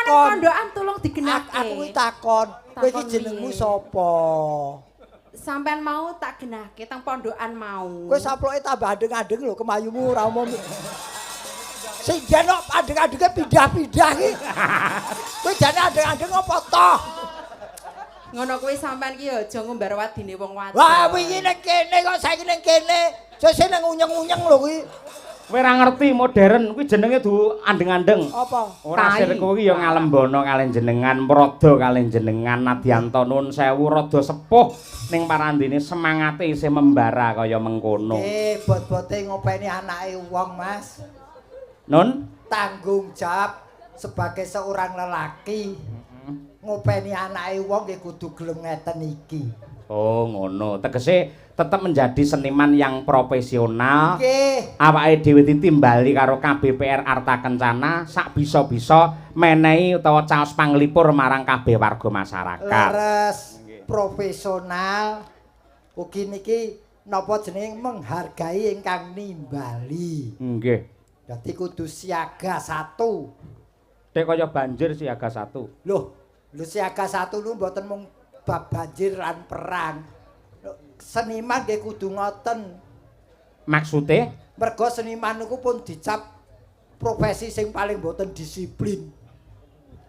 takon. Pondokan tolong digenahke. Aku kuwi takon, kowe iki Takon jenengmu piye? sapa? Sampean mau tak genahke teng pondokan mau. Kowe saploke tambah adeng-adeng lho, kemayumu ora umum. Sing jan kok adeng-adenge pindah-pindah iki. Kowe jane adeng-adeng apa toh? Ngono kuwi sampean ki aja ngumbar wadine wong wadon. Wah, wingi ning kene kok saiki ning kene. Sesuk ning unyeng-unyeng lho kuwi. Kowe ora ngerti modern kuwi jenenge du andeng-andeng. Apa? Ora Tai. sir kuwi ya ngalembono kalen jenengan, mrada kalen jenengan nadyanto nun sewu rada sepuh ning parandene semangate isih membara kaya mengkono. Eh, bot-bote ngopeni anake wong, Mas. Nun, Tanggung jawab sebagai seorang lelaki. Ngopeni anake wong nggih kudu gelem ngeten iki. Oh ngono. Tegese tetep menjadi seniman yang profesional. Nggih. Awake dhewe ditimbali karo KBPR Arta Kencana sak bisa-bisa menehi utawa caos panglipur marang kabeh warga masyarakat. Leres, profesional. Ugi niki napa jenenge menghargai ingkang nimbali. Nggih. Dadi kudu siaga satu. Dek kaya banjir siaga satu. Loh, lho siaga satu lu mboten mung bab banjir lan perang. Seniman nggih kudu ngoten. Maksude? Mergo seniman niku pun dicap profesi sing paling mboten disiplin.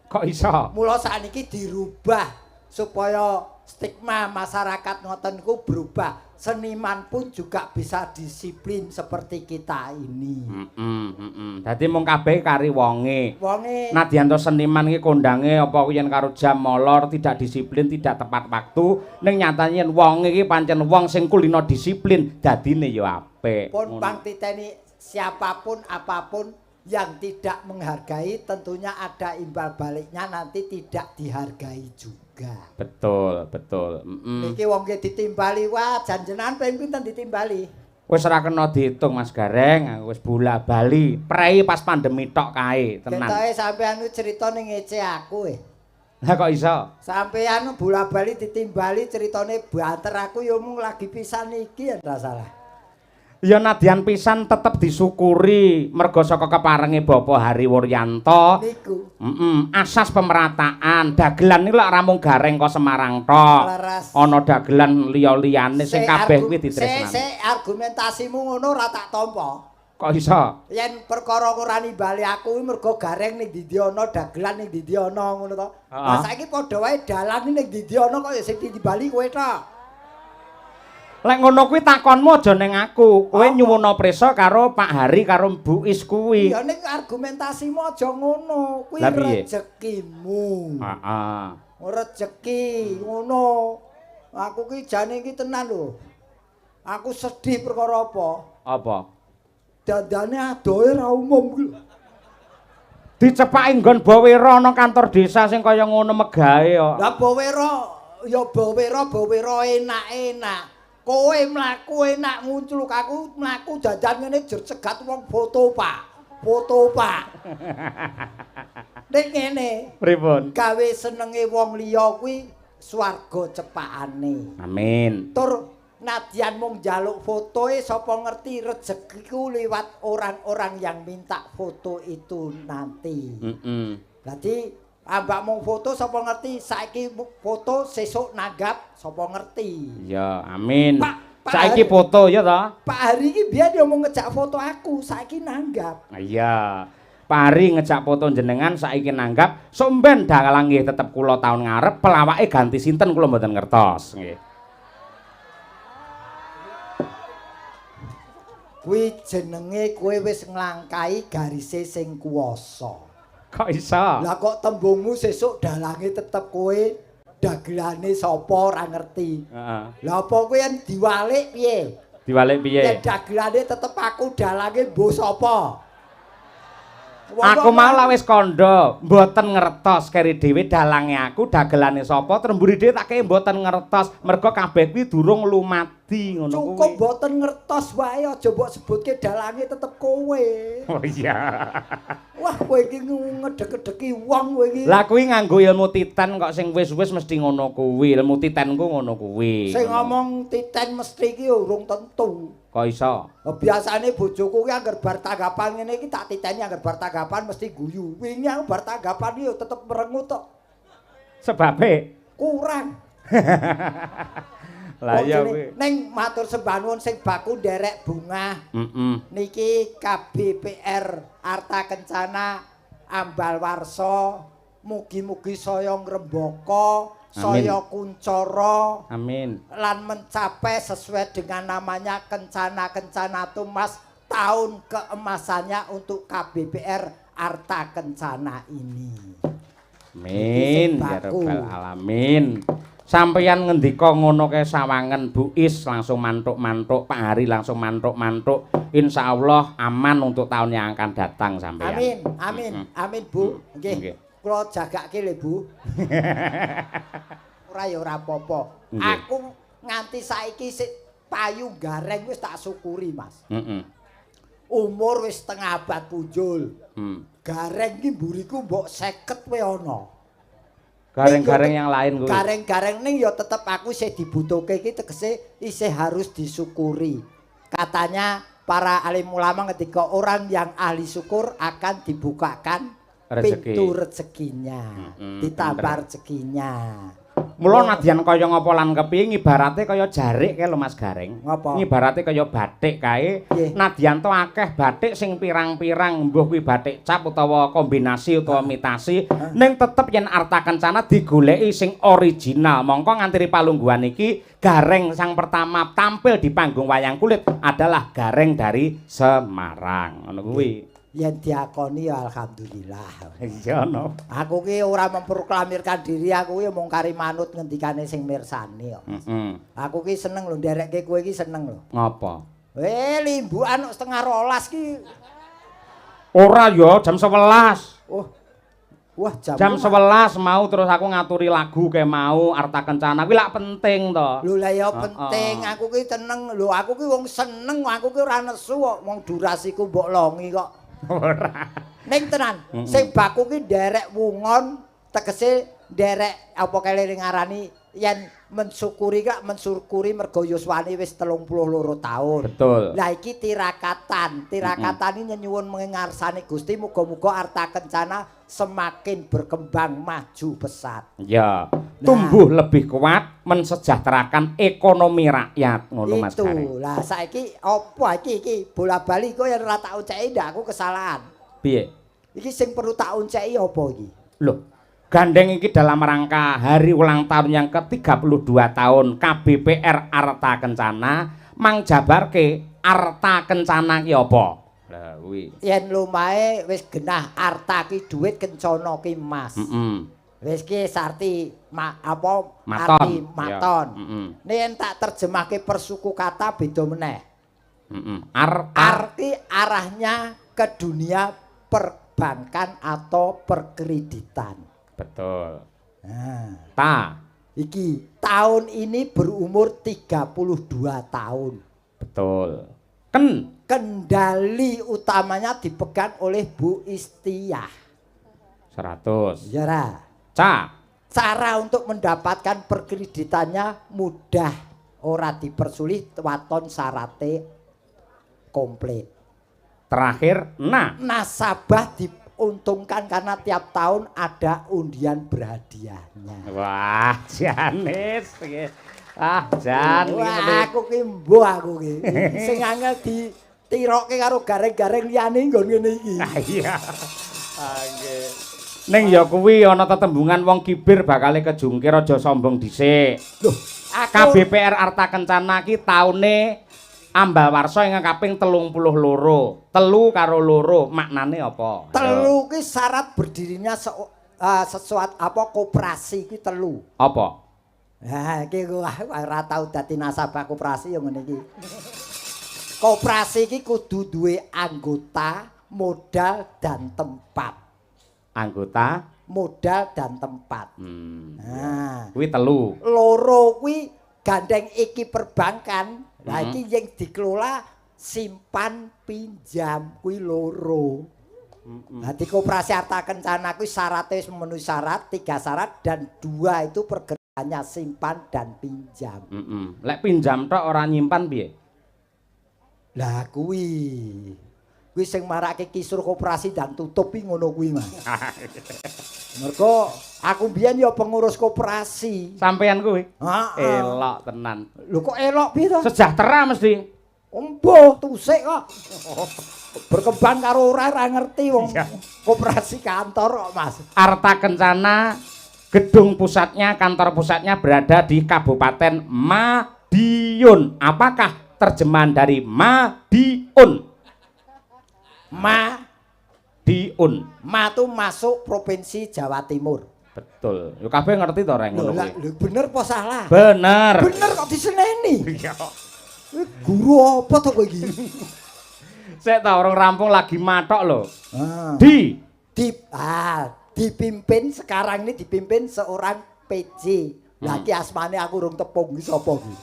Kok iso? Mula sakniki dirubah supaya stigma masyarakat ngoten niku berubah. Seniman pun juga bisa disiplin seperti kita ini. Dadi mung kabeh kari wonge. Wonge. Nadyan seniman iki kondange apa yen karo jam molor, tidak disiplin, tidak tepat waktu, ning nyatane yen wong iki pancen wong sing kulino disiplin, dadine ya apik. Pun pang titeni siapapun apapun yang tidak menghargai tentunya ada imbal baliknya, nanti tidak dihargai juga. Betul, betul. Niki wong nggih ditimbali, wah janjenan ping pinten ditimbali? Wis ora kena diitung Mas Gareng, aku wis bola-bali, prei pas pandemi tok kae, tenan. Ketoke sampean ku cerita ning ngece aku eh. Lah kok iso? Sampean bola-bali ditimbali ceritane banter, aku ya mung lagi pisan iki yen ra salah. Ya nadyan pisan tetep disyukuri merga saka keparenge Bapak Hari Wuryanto. Niku. Asas pemerataan dagelan niku lak ora mung Gareng kok Semarang tok. Leres. Ana dagelan liya-liyane sing kabeh kuwi ditresnani. Sik, argumentasimu ngono ora tak tampa. Kok iso? Yen perkara ora nimbali aku kuwi mergo Gareng ning ndi ana, dagelan ning ndi ana ngono to. Lah saiki padha wae dalan ning ndi ana kok ya sing ditimbali kowe tok. Lek ngono kuwi takonmu aja ning aku. Kowe nyuwuna prisa karo Pak Hari karo Bu Is kuwi. Ya ning argumentasimu aja ngono. Kuwi rezekimu. Heeh. Rezeki ngono. Aku ki jane iki tenan lho. Aku sedih perkara apa? Apa? Dandane adohe ra umum kuwi. Dicepaki nggon Bawera ana kantor desa sing kaya ngono megahe kok. Lah Bawera ya Bawera, Bawera enak-enak. Kowe mlaku enak nguncluk, aku mlaku jajan ngene jer cegat wong foto, Pak. Foto, Pak. Nek ngene. Pripun? Gawe senenge wong liya kuwi swarga cepakane. Amin. Tur nadyan mung njaluk fotoe sapa ngerti rezekiku lewat orang-orang yang minta foto itu nanti. Dadi ambak mung foto sapa ngerti saiki foto sesuk nanggap sapa ngerti. Iya, amin. Pak Saiki Hari. foto ya ta? Pak Hari iki biyen yo mung ngejak foto aku, saiki nanggap. Iya. Pak Hari ngejak foto jenengan saiki nanggap, sok mben dalang nggih tetep kula taun ngarep, pelawake ganti sinten kula mboten ngertos nggih. Kuwi jenenge kowe wis nglangkahi garise sing kuwasa. Kok iso? Lah kok tembungmu sesuk dalange tetep kowe, dagelane sapa ora ngerti. Heeh. Lah apa kowe yen diwalik piye? Diwalik piye? Yen dagelane tetep aku, dalange mbuh sapa? Aku malah wis kandha, mboten ngertos keri dhewe dalange aku, dagelane sapa, tremburi dhewe tak kei mboten ngertos, mergo kabeh kuwi durung lumati. dadi ngono kuwi. Cukup mboten ngertos wae, aja mbok sebutke dalange tetep kowe. Oh iya. Wah, kowe iki ngedek-edeki wong kowe iki. Lah kuwi nganggo ilmu titen kok, sing wis-wis mesti ngono kuwi. Ilmu titenku ngono kuwi. Sing ngomong titen mesti iki urung tentu. Kok iso? Biasane bojoku ki angger bar tanggapan ngene iki tak titeni, angger bar tanggapan mesti guyu. Wingi aku bar tanggapan iki tetep merengut tok. Sebabe kurang. Lah iya kuwi. Ning matur sembah nuwun sing baku nderek bungah. Niki KBPR Arta Kencana Ambal Warsa mugi-mugi saya ngrembaka, saya kuncara. Amin. Lan mencapai sesuai dengan namanya Kencana Kencana Tumas, tahun keemasannya untuk KBPR Arta Kencana ini. Amin ya rabbal alamin. Sampeyan ngendika ngono kae sawangen Bu Is langsung mantuk-mantuk, Pak Hari langsung mantuk-mantuk. Insyaallah aman untuk tahun yang akan datang sampeyan. Amin, amin, amin Bu. Nggih. Kula jagake lho Bu. Ora ya ora apa-apa. Aku nganti saiki sik payu gareng wis tak syukuri, Mas. Umur wis setengah abad punjul. Gareng ki mburiku mbok 50 wae ana. Gareng-gareng yang lain kuwi. Gareng-gareng ning ya tetep aku isih dibutuhke iki tegese isih harus disyukuri. Katanya para alim ulama ketika orang yang ahli syukur akan dibukakan rezeki. Pintu rezekinya, ditambah rezekinya. Mula nadyan kaya ngapa lan kepiye ngibarate kaya jarik kae lho Mas Gareng. Ngapa? Ngibarate kaya batik kae. Nadyan to akeh batik sing pirang-pirang, mbuh kuwi batik cap utawa kombinasi utawa mitasi, ning tetep yen Arta Kencana digoleki sing original. Mongko ngantiri palungguhan iki Gareng sang pertama tampil di panggung wayang kulit adalah Gareng dari Semarang. Ngono kuwi. Yen diakoni ya alhamdulillah. Iya no. Aku ki ora memproklamirkan diri, aku ki mung kari manut ngendikane sing mirsani kok. Aku ki seneng lho nderekke kowe ki seneng lho. Ngapa? Limbukan 11:30 ki. Ora ya, jam 11. Oh. Wah, jam 11 mau terus aku ngaturi lagu kae mau Arta Kencana kuwi lak penting to. Lho lah ya penting, aku ki seneng lho, aku ki wong seneng, aku ki ora nesu kok, wong durasiku mbok longi kok. Ora. Ning tenan, sing baku ki nderek wungon, tegese nderek apa kele ngarani yen mensyukuri kak, mensyukuri mergo yuswane wis 32 tahun. Betul. Lah iki tirakatan, tirakatan ini nyuwun mengarsani Gusti muga-muga Arta Kencana semakin berkembang maju pesat. Ya, tumbuh lebih kuat, mensejahterakan ekonomi rakyat ngono Mas Gareng. Itu. Lah saiki apa iki iki bola-bali kok yen ora tak unceki ndak aku kesalahan. Piye? Iki sing perlu tak unceki apa iki? Loh, gandeng iki dalam rangka hari ulang tahun yang ke-32 tahun KBPR Arta Kencana mangjabarke Arta Kencana ki apa? Lah kuwi. Yen lumahe wis genah arta ki dhuwit, kencana ki mas. Wis ki sarti apa maton. Arti maton. Nek yen tak terjemahke per suku kata beda meneh. Arti arahnya ke dunia perbankan atau perkreditan. Betul. Nah. Ta. Iki tahun ini berumur 32 tahun. Betul. Ken. Kendali utamanya dipegang oleh Bu Istiyah. 100. Ya ra. Ca. Cara untuk mendapatkan perkreditannya mudah, ora dipersulit, waton syarate komplit. Terakhir, nah. Nasabah diuntungkan karena tiap tahun ada undian berhadiahnya. Wah, janis. Ah, jan. Wah, aku ki mbuh aku ki. Sing angel ditirokke karo gareng-gareng liyane nggon ngene iki. Iya. Ah, nggih. Ning ya kuwi ana tetembungan wong kibir bakale kejungkir, aja sombong dhisik. Loh, aku KBPR Arta Kencana ki taune Ambal Warsa ingkang kaping 32. 3 karo 2 maknane apa? Telu ki syarat berdirinya sesuatu apa koperasi ki 3. Apa? Ha iki ora tau dadi nasabah koperasi ya ngene iki. Koperasi iki kudu duwe anggota, modal dan tempat. Anggota, modal dan tempat. Nah, Nah, kuwi 3. 2 kuwi Gandeng iki perbankan. Lah, iki yang dikelola simpan pinjam kuwi loro. Nah, di Koperasi Arta Kencana kuwi syaratnya wis memenuhi syarat, tiga syarat dan dua itu pergerakannya simpan dan pinjam. Lek pinjam tok ora nyimpan piye? Lah, kuwi. Kuwi sing marake kisruh koperasi dan tutup iki ngono kuwi, Mas. Mergo aku mbiyen ya pengurus koperasi. Sampeyan kuwi. Heeh. Elok tenan. Lho, kok elok piye to? Sejahtera mesti. Embuh, tusik kok. Berkembang karo ora ora ngerti wong koperasi kantor kok, Mas. Arta Kencana gedung pusatnya, kantor pusatnya berada di Kabupaten Madiun. Apakah terjemahan dari Madiun? Ma Diun. Ma itu masuk Provinsi Jawa Timur. Betul. Yo kabeh ngerti to reng Lho, ngono lah, kuwi. lho, bener apa salah? Bener. Bener kok diseneni. Iya. Kowe guru apa to kowe iki? Sik ta, urung rampung lagi matok lho. Ah. Di Dipimpin sekarang ini dipimpin seorang PJ. Lah, iki asmane aku urung tepung, iki sapa iki?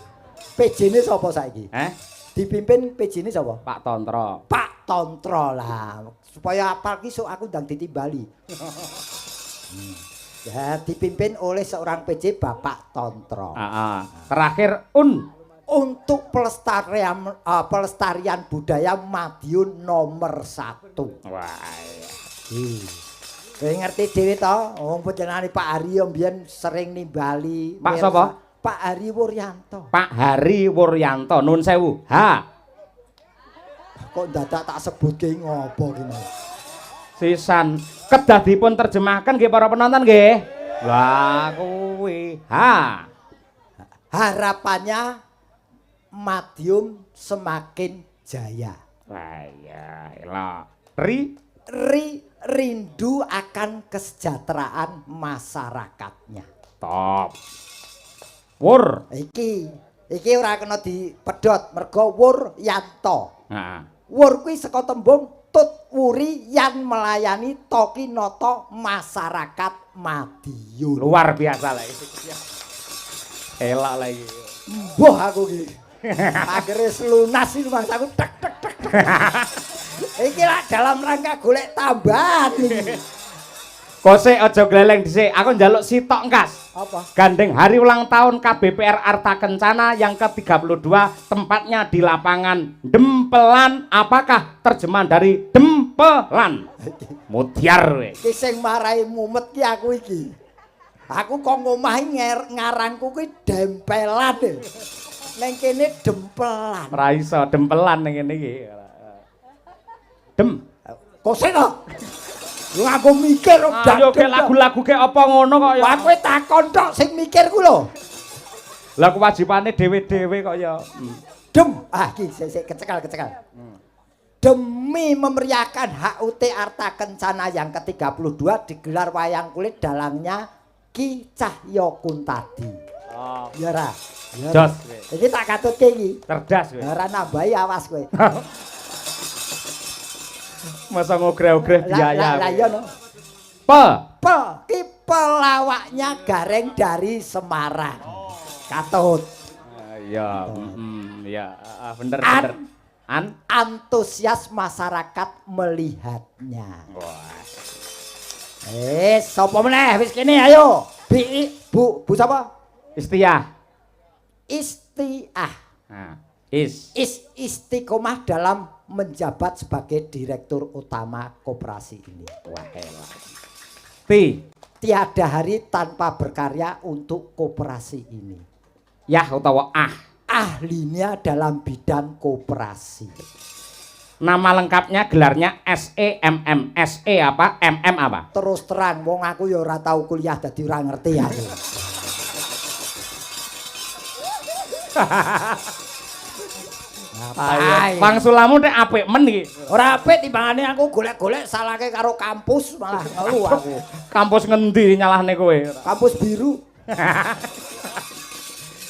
PJ-ne sapa saiki? Eh? Dipimpin PJ-ne sapa? Pak Tontro. Pak Tontro lah. Supaya apal ki sok aku ndang ditimbali. Ya, dipimpin oleh seorang PJ, Bapak Tontro. Heeh. Terakhir un. Untuk pelestarian budaya Madiun nomor 1. Wah. Kowe ngerti dhewe to, wong panjenengane Pak Hari yo mbiyen sering nimbali. Pak sapa? Pak Hari Wuryanto. Pak Hari Wuryanto, nun sewu. H. Kok dadak tak sebutke ngopo ki, Mas? Sisan kedah dipun terjemahkan nggih para penonton nggih. Lah, kuwi H. Harapannya Madiun semakin jaya. Wah iya, elok. Ri. Ri, rindu akan kesejahteraan masyarakatnya. Top. Wur. Iki iki ora kena dipedhot mergo Wuryanto. Heeh. Wur kuwi saka tembung tut wuri yan melayani toki nata masyarakat Madiun. Luar biasa lah iki. Elok lah iki. Mbuh aku iki. Akhire lunas iki mangsaku tek tek tek tek. Iki lah dalam rangka golek tambahan iki. Kose aja gleleng dhisik, aku njaluk sitok engkas. Apa? Gandeng hari ulang tahun KBPR Arta Kencana yang ke-32, tempatnya di lapangan Dempelan. Apakah terjemahan dari Dempelan? Mutiar we. Iki sing marai mumet ki aku iki. Aku kok ngomah ngarangku kuwi dempelan. E. Neng kene dempelan. Ora iso dempelan ning ngene iki. Dem. Kose to? Lu aku mikir kok. Ayo ke lagu-lagu ke apa ngono kok ya. Wah, kowe takon tok sing mikir ku lho. Lah, kewajibane dhewe-dhewe kok ya. Dem. Ah, iki sik sik kecekel kecekel. Demi memeriahkan HUT Arta Kencana yang ke-32 digelar wayang kulit, dalangnya Ki Cahyo Kuntadi. Oh. Ya ora? Ya ora? Jos. Iki tak katutke iki. Cerdas kowe. Ora nambahi awas kowe. Masa ngogreh-ogreh Lah biaya. lah lah iya no. Pe. Pe ki pelawaknya Gareng dari Semarang. Katut. Ah, iya, iya, ah, bener An. bener. An. Antusias masyarakat melihatnya. Wah. Eh, sapa meneh wis kene ayo. Bi Bu Bu sapa? Istiah. Istiah. Nah, is. Is istiqomah dalam menjabat sebagai direktur utama koperasi ini. Wah, elah. Ti. Tiada hari tanpa berkarya untuk koperasi ini. Yah utawa ah. Ahlinya dalam bidang koperasi. Nama lengkapnya, gelarnya SEMM. SE apa? MM apa? Terus terang wong aku ya ora tau kuliah, dadi ora ngerti aku. Ngapain? Pangsulamu nek apik men iki. Ora apik, timbangane aku golek-golek salahke karo kampus malah ngeluh aku. Kampus ngendi nyalahne kowe? Kampus biru.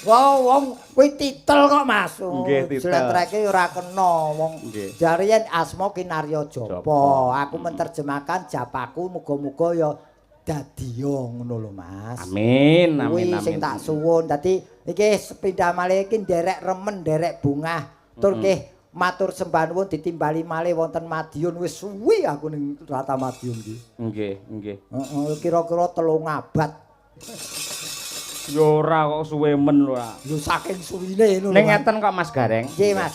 Wah, wong kuwi titel kok, Mas. Nggih, titel. Jlentreke ora kena wong jare yen asma Kinarya Japa. Japa. Aku menerjemahkan japaku muga-muga ya dadiya ngono lho Mas. Amin, amin, Kuwi amin. sing tak suwun. Dadi iki sepindah malih iki nderek remen, nderek bungah. Tur nggih matur sembah nuwun ditimbali malih wonten Madiun, wis suwi aku ning Rata Madiun iki. Nggih, nggih. Heeh, kira-kira 3 abad. Ya ora kok suwe men ora. Yo saking suwine ngono lho. Ning ngeten kok Mas Gareng. Nggih, Mas.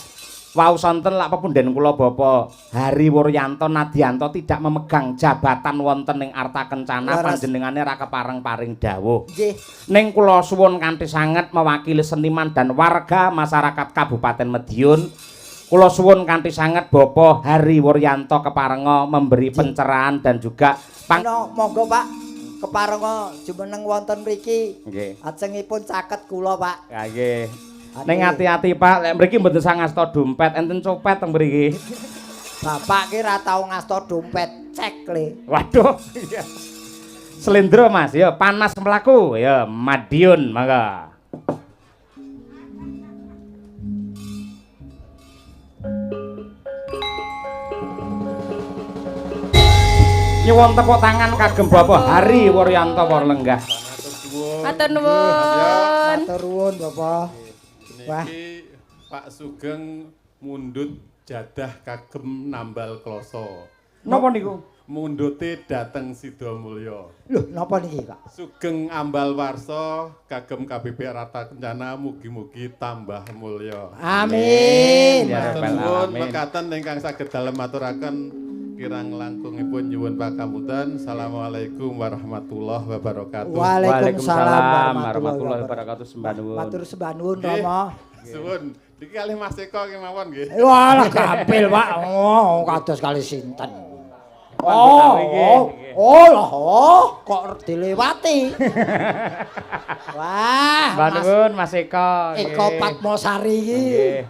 Wau sonten lak pepunden kula Bapak Hari Wuryanto Nadianto tidak memegang jabatan wonten ing Arta Kencana, panjenengane ra kepareng paring dawuh. Nggih. Ning kula suwun kanthi sanget mewakili seniman dan warga masyarakat Kabupaten Madiun. Kula suwun kanthi sanget Bapak Hari Wuryanto keparenga memberi pencerahan dan juga pang Ano, monggo Pak, keparenga jumeneng wonten mriki. Nggih. Ajengipun caket kula, Pak. Ya nggih. Ning ati-ati Pak, lek mriki mboten sang ngasta dompet, enten copet teng mriki. Bapak ki ra tau ngasta dompet, cek le. Waduh. Iya. Slendro Mas, ya panas mlaku, ya Madiun mangga. Nyuwun tepuk tangan kagem Bapak Hari Wuryanto Warlenggah. Matur nuwun. Matur nuwun, Bapak. Wah. Niki Pak Sugeng mundhut jadah kagem nambal kloso. Napa niku? Mundhute dateng Sidamulya. Lho, napa niki, Pak? Sugeng ambal warsa kagem KBP Rata Kencana mugi-mugi tambah mulya. Amin. Ya rabbal Nuwun alamin. mekaten ingkang saged dalem aturaken kirang langkungipun nyuwun pakapunten. Assalamualaikum warahmatullahi wabarakatuh. Waalaikumsalam warahmatullahi wabarakatuh. Sembah nuwun. Matur sembah nuwun, Nggih. Rama. Suwun. Niki kalih Mas Eko kemawon nggih. Walah gampil, Pak. Oh, kados kali sinten. Oh, oh, oh lah, oh, kok dilewati. Wah, Sembah Mas nuwun Mas Eko. Eko Patmosari iki. Nggih.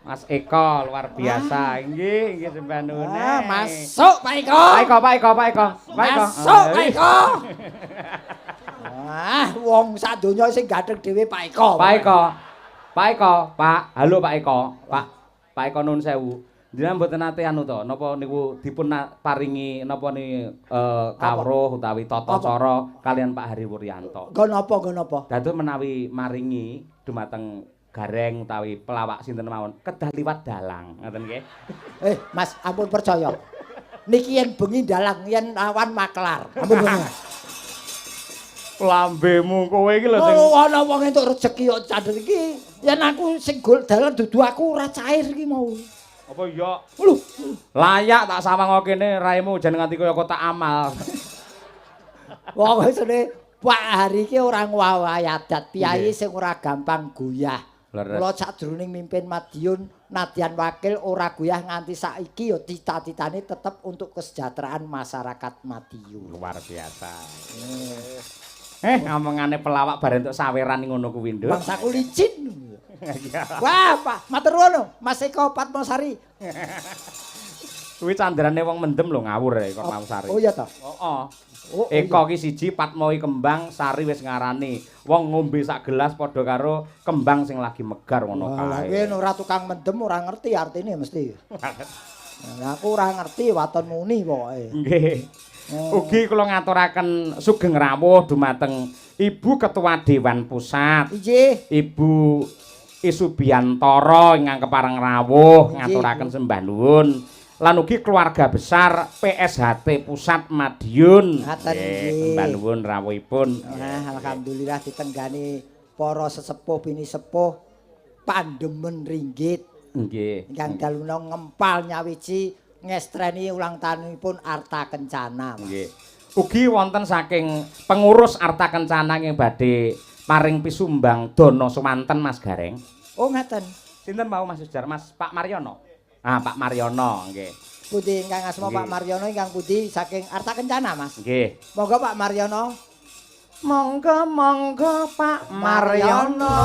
Mas Eko luar biasa. Nggih, nggih sembah nuwun. Ah, masuk Pak Eko. Pak Eko, Pak Eko, Pak Eko. Pak Eko. Masuk Pak Eko. Wah, wong sak donya sing ganteng dhewe Pak Eko. Pak Eko. Pak Eko, Pak. Halo Pak Eko. Pak. Pak Eko nuwun sewu. Jenengan mboten nate anu to, napa niku dipun paringi napa ni kawruh utawi tata cara kalian Pak Hari Wuryanto. Nggo napa, nggo napa? Dados menawi maringi dumateng Gareng utawi pelawak sinten mawon kedah liwat dalang, ngoten nggih. Mas, ampun percaya. Niki yen bengi dalang, yen awan maklar. Ampun percaya. Lambemu kowe iki lho sing Oh, ana wong entuk rejeki kok candel iki. Yen aku sing gol dalan dudu aku ora cair iki mau. Apa iya? Lho, Layak tak sawang kene raimu jan nganti kaya kotak amal. wong sene Pak Hari iki ora ngwawahi adat piyayi sing ora gampang goyah. Kula sadurunge mimpin Madiun nadyan wakil ora goyah nganti saiki ya cita-citane tetep untuk kesejahteraan masyarakat Madiun. Luar biasa. Ngomongane pelawak bareng entuk saweran ngono kuwi, Nduk. Bangsaku licin. Wah, Pak, matur nuwun Mas Eko Patmosari. Kuwi candrane wong mendem lho ngawur Eko Patmosari. Oh iya toh. Heeh. Oh, Eko ki siji, Patmo ki kembang, Sari wis ngarani. Wong ngombe sak gelas padha karo kembang sing lagi megar ngono Lah kae. kuwi ora tukang mendem ora ngerti artine mesti. Lah aku ora ngerti waton muni pokoke. Nggih. Ugi kula ngaturaken sugeng rawuh dumateng Ibu Ketua Dewan Pusat. Inggih. Ibu Isubiantara ingkang kepareng rawuh ngaturaken sembah nuwun. Lan ugi keluarga besar PSHT Pusat Madiun. Ngaten nggih. Sembah nuwun rawuhipun. Nah, alhamdulillah ditenggani para sesepuh pinisepuh pandemen ringgit. Nggih. Ingkang daluna ngempal nyawiji ngestreni ulang tahunipun Arta Kencana. Nggih. Ugi wonten saking pengurus Arta Kencana ing badhe paring pisumbang dana sumanten Mas Gareng. Oh ngaten. Sinten mau Mas Sujar? Mas Pak Maryono. Ah, Pak Maryono nggih. Pundi ingkang asma Pak Maryono ingkang pundi saking Arta Kencana, Mas? Nggih. Monggo Pak Maryono. Monggo monggo Pak Maryono.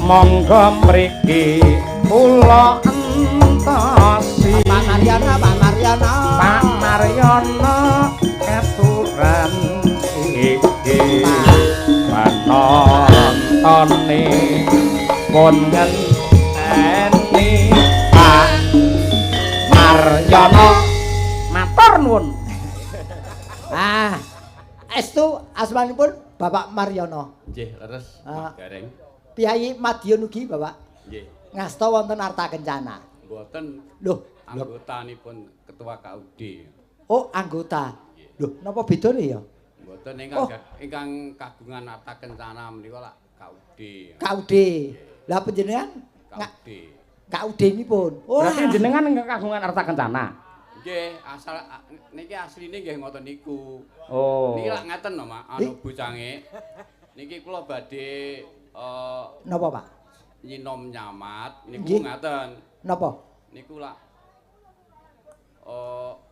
Monggo mriki kula entosi. Pak Maryono, Pak Maryono. Pak Maryono keturan iki panontone pun ngenteni Pak Maryono. Matur nuwun. Ah. Estu asmanipun Bapak Maryono. Nggih, leres Mas Gareng. Piyayi Madiun ugi, Bapak. Nggih. Ngasta wonten Arta Kencana. Mboten. Loh, anggotanipun Ketua KUD. Oh, anggota. Loh, napa bedane ya? Mboten ingkang ingkang kagungan Arta Kencana menika lak KUD. KUD. Lah panjenengan KUD. KUD nipun. Oh, berarti jenengan kagungan Arta Kencana. Nggih, asal niki asline nggih ngoten niku. Oh. Niki lak ngaten lho, Mak, anu bocange. Niki kula badhe napa, Pak? Nyinom nyamat niku ngaten. Napa? Niku lak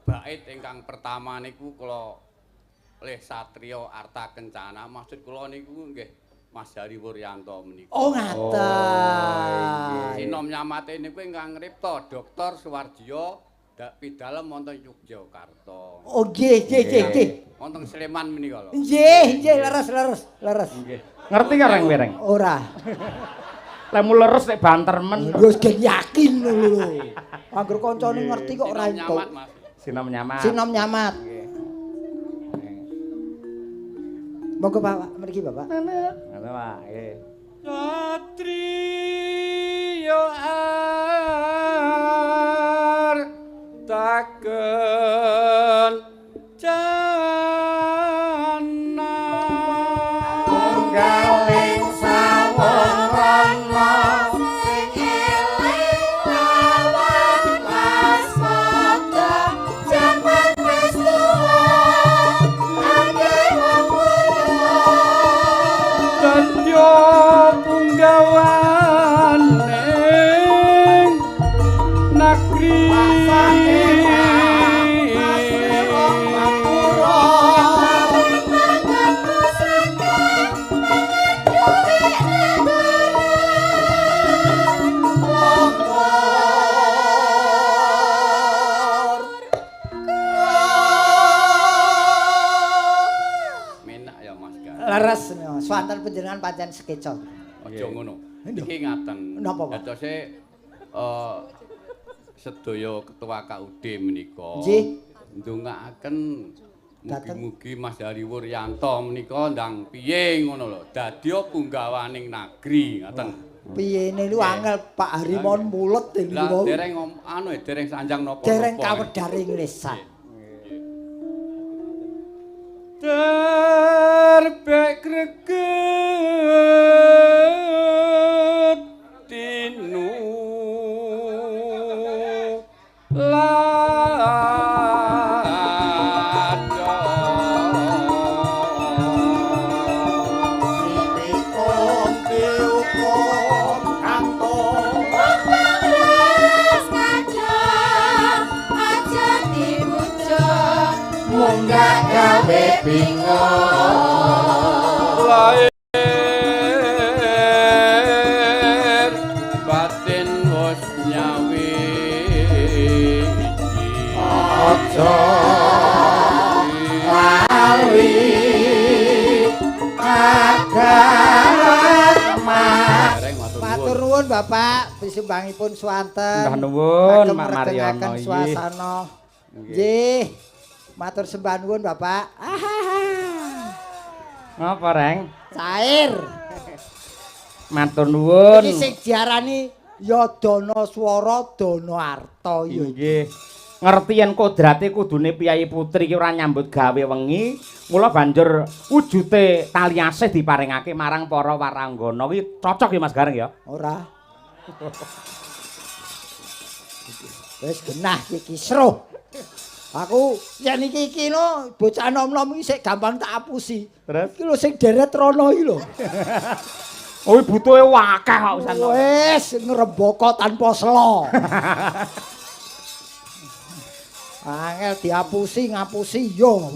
bait ingkang pertama niku kula leh Satrio Arta Kencana, maksud kula niku nggih Mas Hari Wuryanto menika. Oh, ngaten. Sinom nyamate niku ingkang ngripta Dr. Suwardiyo pidalem wonten Yogyakarta. Oh, nggih, nggih, nggih, nggih. Wonten Sleman menika lho. Nggih, nggih, leres, leres, leres. Nggih. Ngerti ka Reng Wereng? Ora. Lemu leres nek banter men. Wis gen yakin lho. Angger kancane ngerti kok ora entuk. Sinom nyamat. Sinom nyamat. Nggih. Monggo Pak, mriki Bapak. Ngono Pak, nggih. Satriya Arta Kencana tunggaling sawetara sing eling lawan waspada jaman wis tuwa akeh wong wuda dadya punggawaning nagri Leres swanten panjenengan pancen sekeca. Aja ngono. Niki ngaten. Napa, Pak? Dadose sedaya ketua KUD menika. Nggih. Ndongaaken mugi-mugi Mas Hari Wuryanto menika ndang piye ngono lho. Dadya punggawaning nagri ngaten. Piyene lu angel Pak Hari mon mulet niku wau. Dereng anu dereng sanjang napa-napa. Dereng kawedharing lisan. Terbek greget tinu sipikon diukur kantor res kadang aja dipuja munggah gawe bingung lahir batin wis nyawiji aja lali agama. Matur nuwun Bapak pisumbangipun swanten. Mbah nuwun Mak Maryono suasana. Nggih. Matur sembah nuwun Bapak. Ngapa, Reng? Cair. Matur nuwun. Iki sing diarani ya dana swara dana arta ya. Nggih. Ngerti yen kodrate kudune piyayi putri iki ora nyambut gawe wengi, mula banjur wujute tali asih diparingake marang para waranggana kuwi cocok ya Mas Gareng ya? Ora. Wis genah iki kisruh. Aku yen iki iki no bocah nom-nom iki sik gampang tak apusi. Terus iki lho sing deret rono iki lho. Oh, butuhe akeh kok usan. Wis ngrembaka tanpa sela. Angel diapusi ngapusi yo.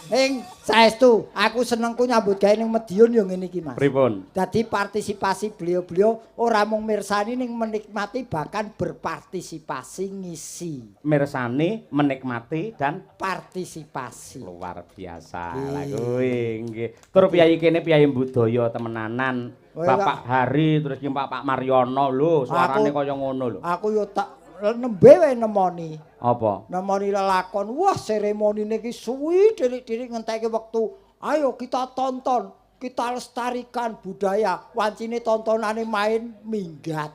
Ing saestu aku senengku nyambut gawe ning Madiun yo ngene iki Mas. Pripun? Dadi partisipasi beliau-beliau ora mung mirsani ning menikmati bahkan berpartisipasi ngisi. Mirsani, menikmati dan partisipasi. Luar biasa. Lah kuwi nggih. Tur piyayi kene piyayi budaya temenanan. Bapak Hari terus ki Pak Maryono lho, suarane kaya ngono lho. Aku yo tak nembe wae nemoni. Apa? Nemoni lelakon, wah seremonine iki suwi dilik-dilik ngentekke wektu. Ayo kita tonton, kita lestarikan budaya. Wancine tontonane main minggat.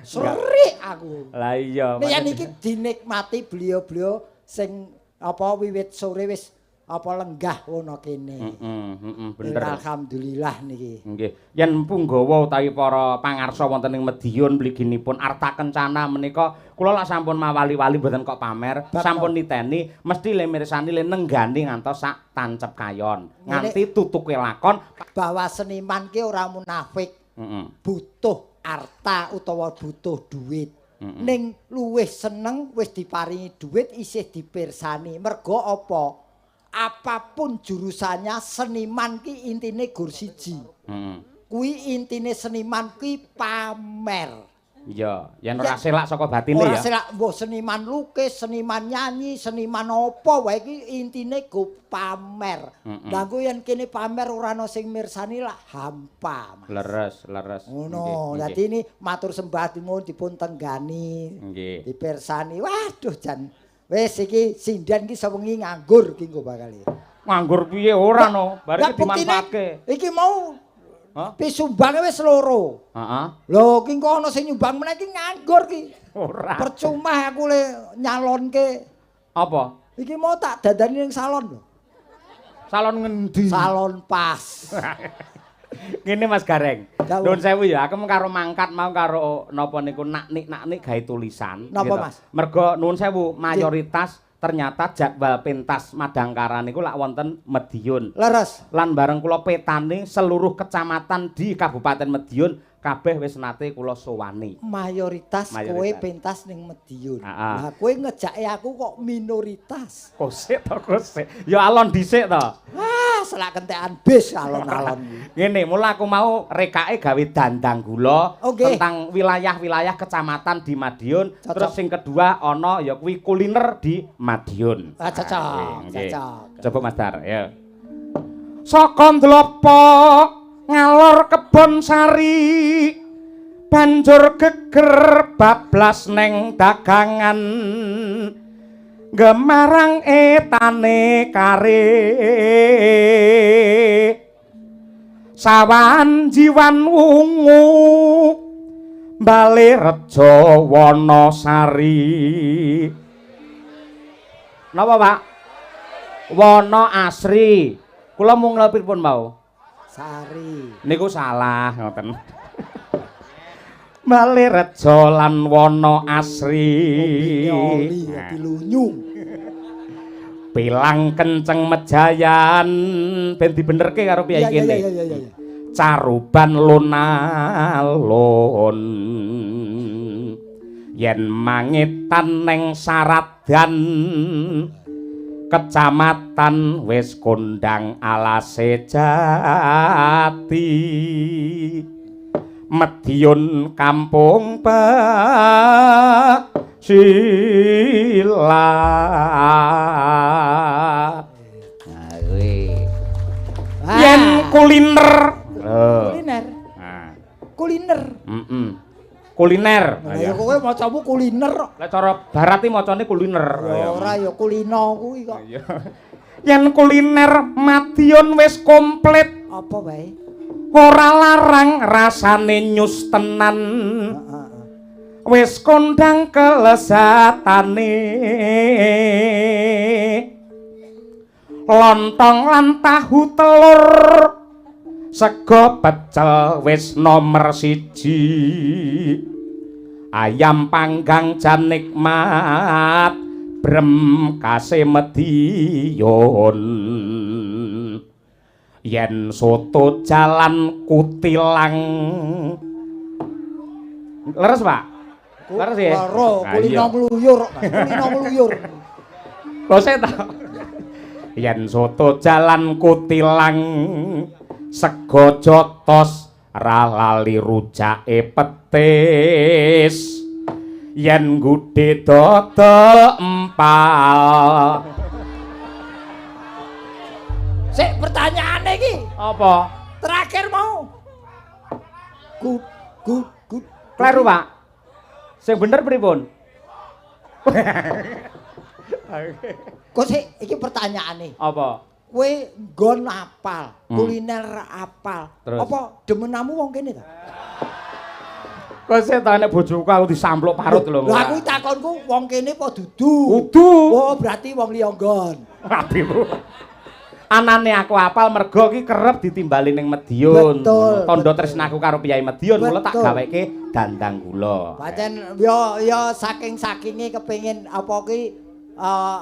Serik aku. Lah iya. Nek yen iki dinikmati beliau-beliau sing apa wiwit sore wis apa lenggah wono kene. Heeh, bener. Alhamdulillah niki. Nggih. Yen punggawa utawi para pangarsa wonten ing Mediun mliginipun Arta Kencana menika kula lak sampun mawali-wali mboten kok pamer, sampun niteni mesti le mirsani le nenggani ngantos sak tancep kayon. Nganti tutuke lakon bahwa seniman ki ora munafik. Heeh. Butuh arta utawa butuh duit. Ning luwih seneng wis diparingi duit isih dipirsani. Mergo apa? Apapun jurusannya seniman ki intine gur siji. Kuwi intine seniman ki pamer. Iya, yen ora selak saka batine ya. Ora selak, mbuh seniman lukis, seniman nyanyi, seniman apa wae ki intine go pamer. Lah engko yen kene pamer ora ana sing mirsani lak hampa, Mas. Leres, leres. Ngono. Dadi ini matur sembah nuwun dipun tenggani. Nggih. Dipirsani. Waduh jan. Wis iki sinden iki sewengi nganggur ki engko bakal. Nganggur piye ora no, bar iki dimanfaatke. Iki mau pisumbange wis loro. Heeh. Lho ki engko ana sing nyumbang meneh iki nganggur ki. Ora. Percuma aku le nyalonke. Apa? Iki mau tak dandani ning salon lho. Salon ngendi? Salon pas. Ngene Mas Gareng. Nuwun sewu ya, aku karo mangkat mau karo napa niku naknik-naknik gawe tulisan. Napa gitu. Mas? Mergo nuwun sewu mayoritas ternyata jadwal pentas Madangkara niku lak wonten Mediun. Leres. Lan bareng kula petani seluruh kecamatan di Kabupaten Mediun kabeh wis nate kula sowani. Mayoritas kowe pentas ning Mediun. Lah kowe ngejake aku kok minoritas. Kosek to kosek. Ya alon dhisik to. Ah, selak kentekan bis alon-alon. Ngene, mula aku mau rekake gawe dandang gula tentang wilayah-wilayah kecamatan di Madiun. Cocok. Terus sing kedua ana ya kuwi kuliner di Madiun. Ah, cocok, cocok. Coba Mas Dar, ya. Saka Ndlopo ngalor Kebon Sari banjur geger bablas neng dagangan gemarang etane kare sawan jiwan wungu bale rejo Wonosari. Napa Pak? Wono Asri. Kula mung pripun mau? Sari. Niku salah ngoten. Bale rejo lan Wono Asri. Oli dilunyu. Pilang kenceng mejayan ben dibenerke karo piyai kene. Iya. Caruban lon-alon. Yen mangetan neng Saradan kecamatan wis kondang alase jati. Mediun kampung Pasila. Nah kuwi. Yen kuliner. Kuliner. Kuliner. Heeh. Kuliner. Lah ya kowe macamu kuliner kok. Lah cara barat iki macane kuliner. Ya ora ya kulino kuwi kok. Yen kuliner Madiun wis komplit. Apa wae? Ora larang rasane nyus tenan. Wis kondang kelezatane. Lontong lan tahu telur sego pecel wis nomer 1. Ayam panggang jan nikmat brem kase Mediun. Yen soto jalan kutilang. Leres Pak? Leres ya? Loro, kulino ngluyur kok Mas. Kulino ngluyur. Lho sik ta. Yen soto jalan kutilang sego jotos ra lali rujake petis. Yen gudhe dodol empal. Sik pertanyaane iki. Apa? Terakhir mau. Gu gu gu. Kleru, Pak. Sing bener pripun? Kok sik iki pertanyaane. Apa? Kowe nggon apal, kuliner apal. Terus? Apa demenamu wong kene ta? Kowe sik ta nek bojoku aku disampluk parut lho. Lho aku takonku wong kene apa dudu? Kudu. Oh, berarti wong liya nggon. Rabimu. Anane aku apal mergo ki kerep ditimbali ning Mediun. Betul, Tandha betul. tresnaku karo Piyai Mediun mula tak Betul. gaweke dandang gula. Pancen yo yo saking-sakinge kepengin apa ki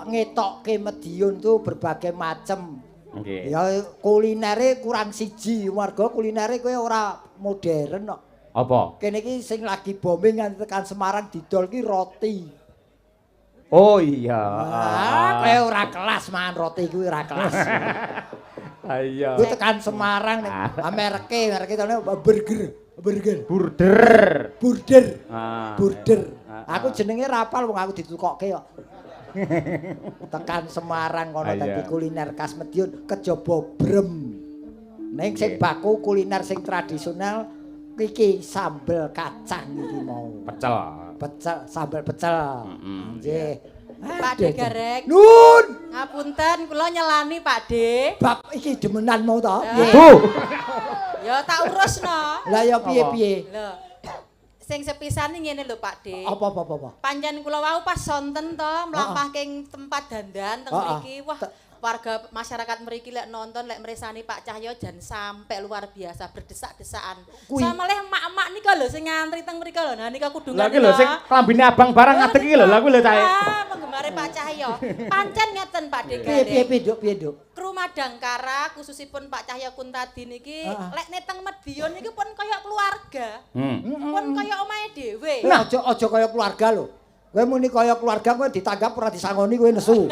ngetokke Mediun tuh berbagai macem. Nggih. Ya kulinere kurang siji, warga kulinere kowe ora modern kok. Apa? Kene iki sing lagi bombing nganti tekan Semarang didol ki roti. Oh iya. Ah, kowe ora kelas mangan roti kuwi ora kelas. Ah, iya. Kuwi tekan Semarang ning mereke, mereke tane burger, burger, Burder. burger. Ah. Burger. Ah, Aku jenenge rapal wong aku ditukokke kok. Tekan Semarang kono Ah, iya. dadi kuliner khas Mediun kejaba brem. Ning sing baku kuliner sing tradisional iki sambel kacang iki mau. Pecel. Pecel, sambel pecel. Nggih. Pak De Gareng. Nun, Ngapunten kula nyelani Pak De. bab iki demenan mau to? Ah. Bu. Ya tak urusno. Lah ya piye-piye? Lho. Sing sepisan iki ngene lho Pak De. Apa apa apa, apa? Pancen kula wau pas sonten to mlampah king tempat dandan teng mriki. Wah, warga masyarakat mriki lek nonton lek mresani Pak Cahyo jan sampe luar biasa berdesak-desakan. Sama leh emak-emak nika lho sing ngantri teng mriki lho. Nah nika kudungan. Lah iki lho sing klambine abang barang ngadeg iki lho. Lah kuwi lho cahe. Ah, penggemare Pak Cahyo. Pancen ngeten Pak De Piye piye Gareng. piye Nduk, piye Nduk? Kru Madangkara khususipun Pak Cahyo Kuntadi niki lek neteng Medion niki pun kaya keluarga. Pun kaya omahe dhewe. Nah, aja aja kaya keluarga lho. Kowe muni kaya keluarga kowe ditanggap ora disangoni kowe nesu.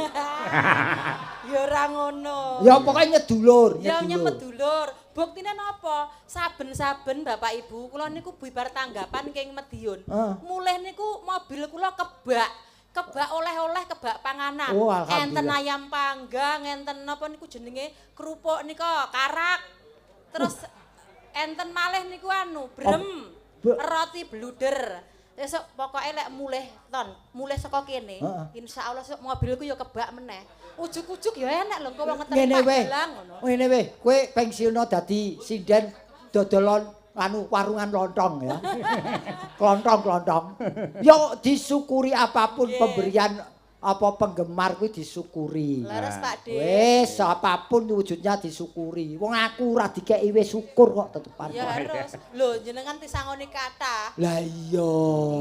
Ya ora ngono. Ya pokoke nyedulur, Ya nyedulur. nyemedulur. Buktine napa? Saben-saben Bapak Ibu kula niku bibar tanggapan king Medion. Mulih niku mobil kula kebak. Kebak oleh-oleh, kebak panganan. Oh, alhamdulillah. Enten ayam panggang, enten napa niku jenenge kerupuk nika, karak. Terus enten malih niku anu, brem, roti bluder. Esuk pokoke lek mulih ton, mulih saka kene, insyaallah esuk mobilku ya kebak meneh. Ujug-ujug ya enak lho engko wong ngeteri Ngene wae. Magelang ngono. Ngene wae, kowe pensiuno dadi sinden dodolan anu warungan lontong ya. Klontong-klontong. Ya disyukuri apapun pemberian apa penggemar kuwi disyukuri. Leres Pak De. Wis apapun wujudnya disyukuri. Wong aku ora dikeki wis syukur kok tetepan. Ya harus. Lho jenengan disangoni kathah. Lah iya.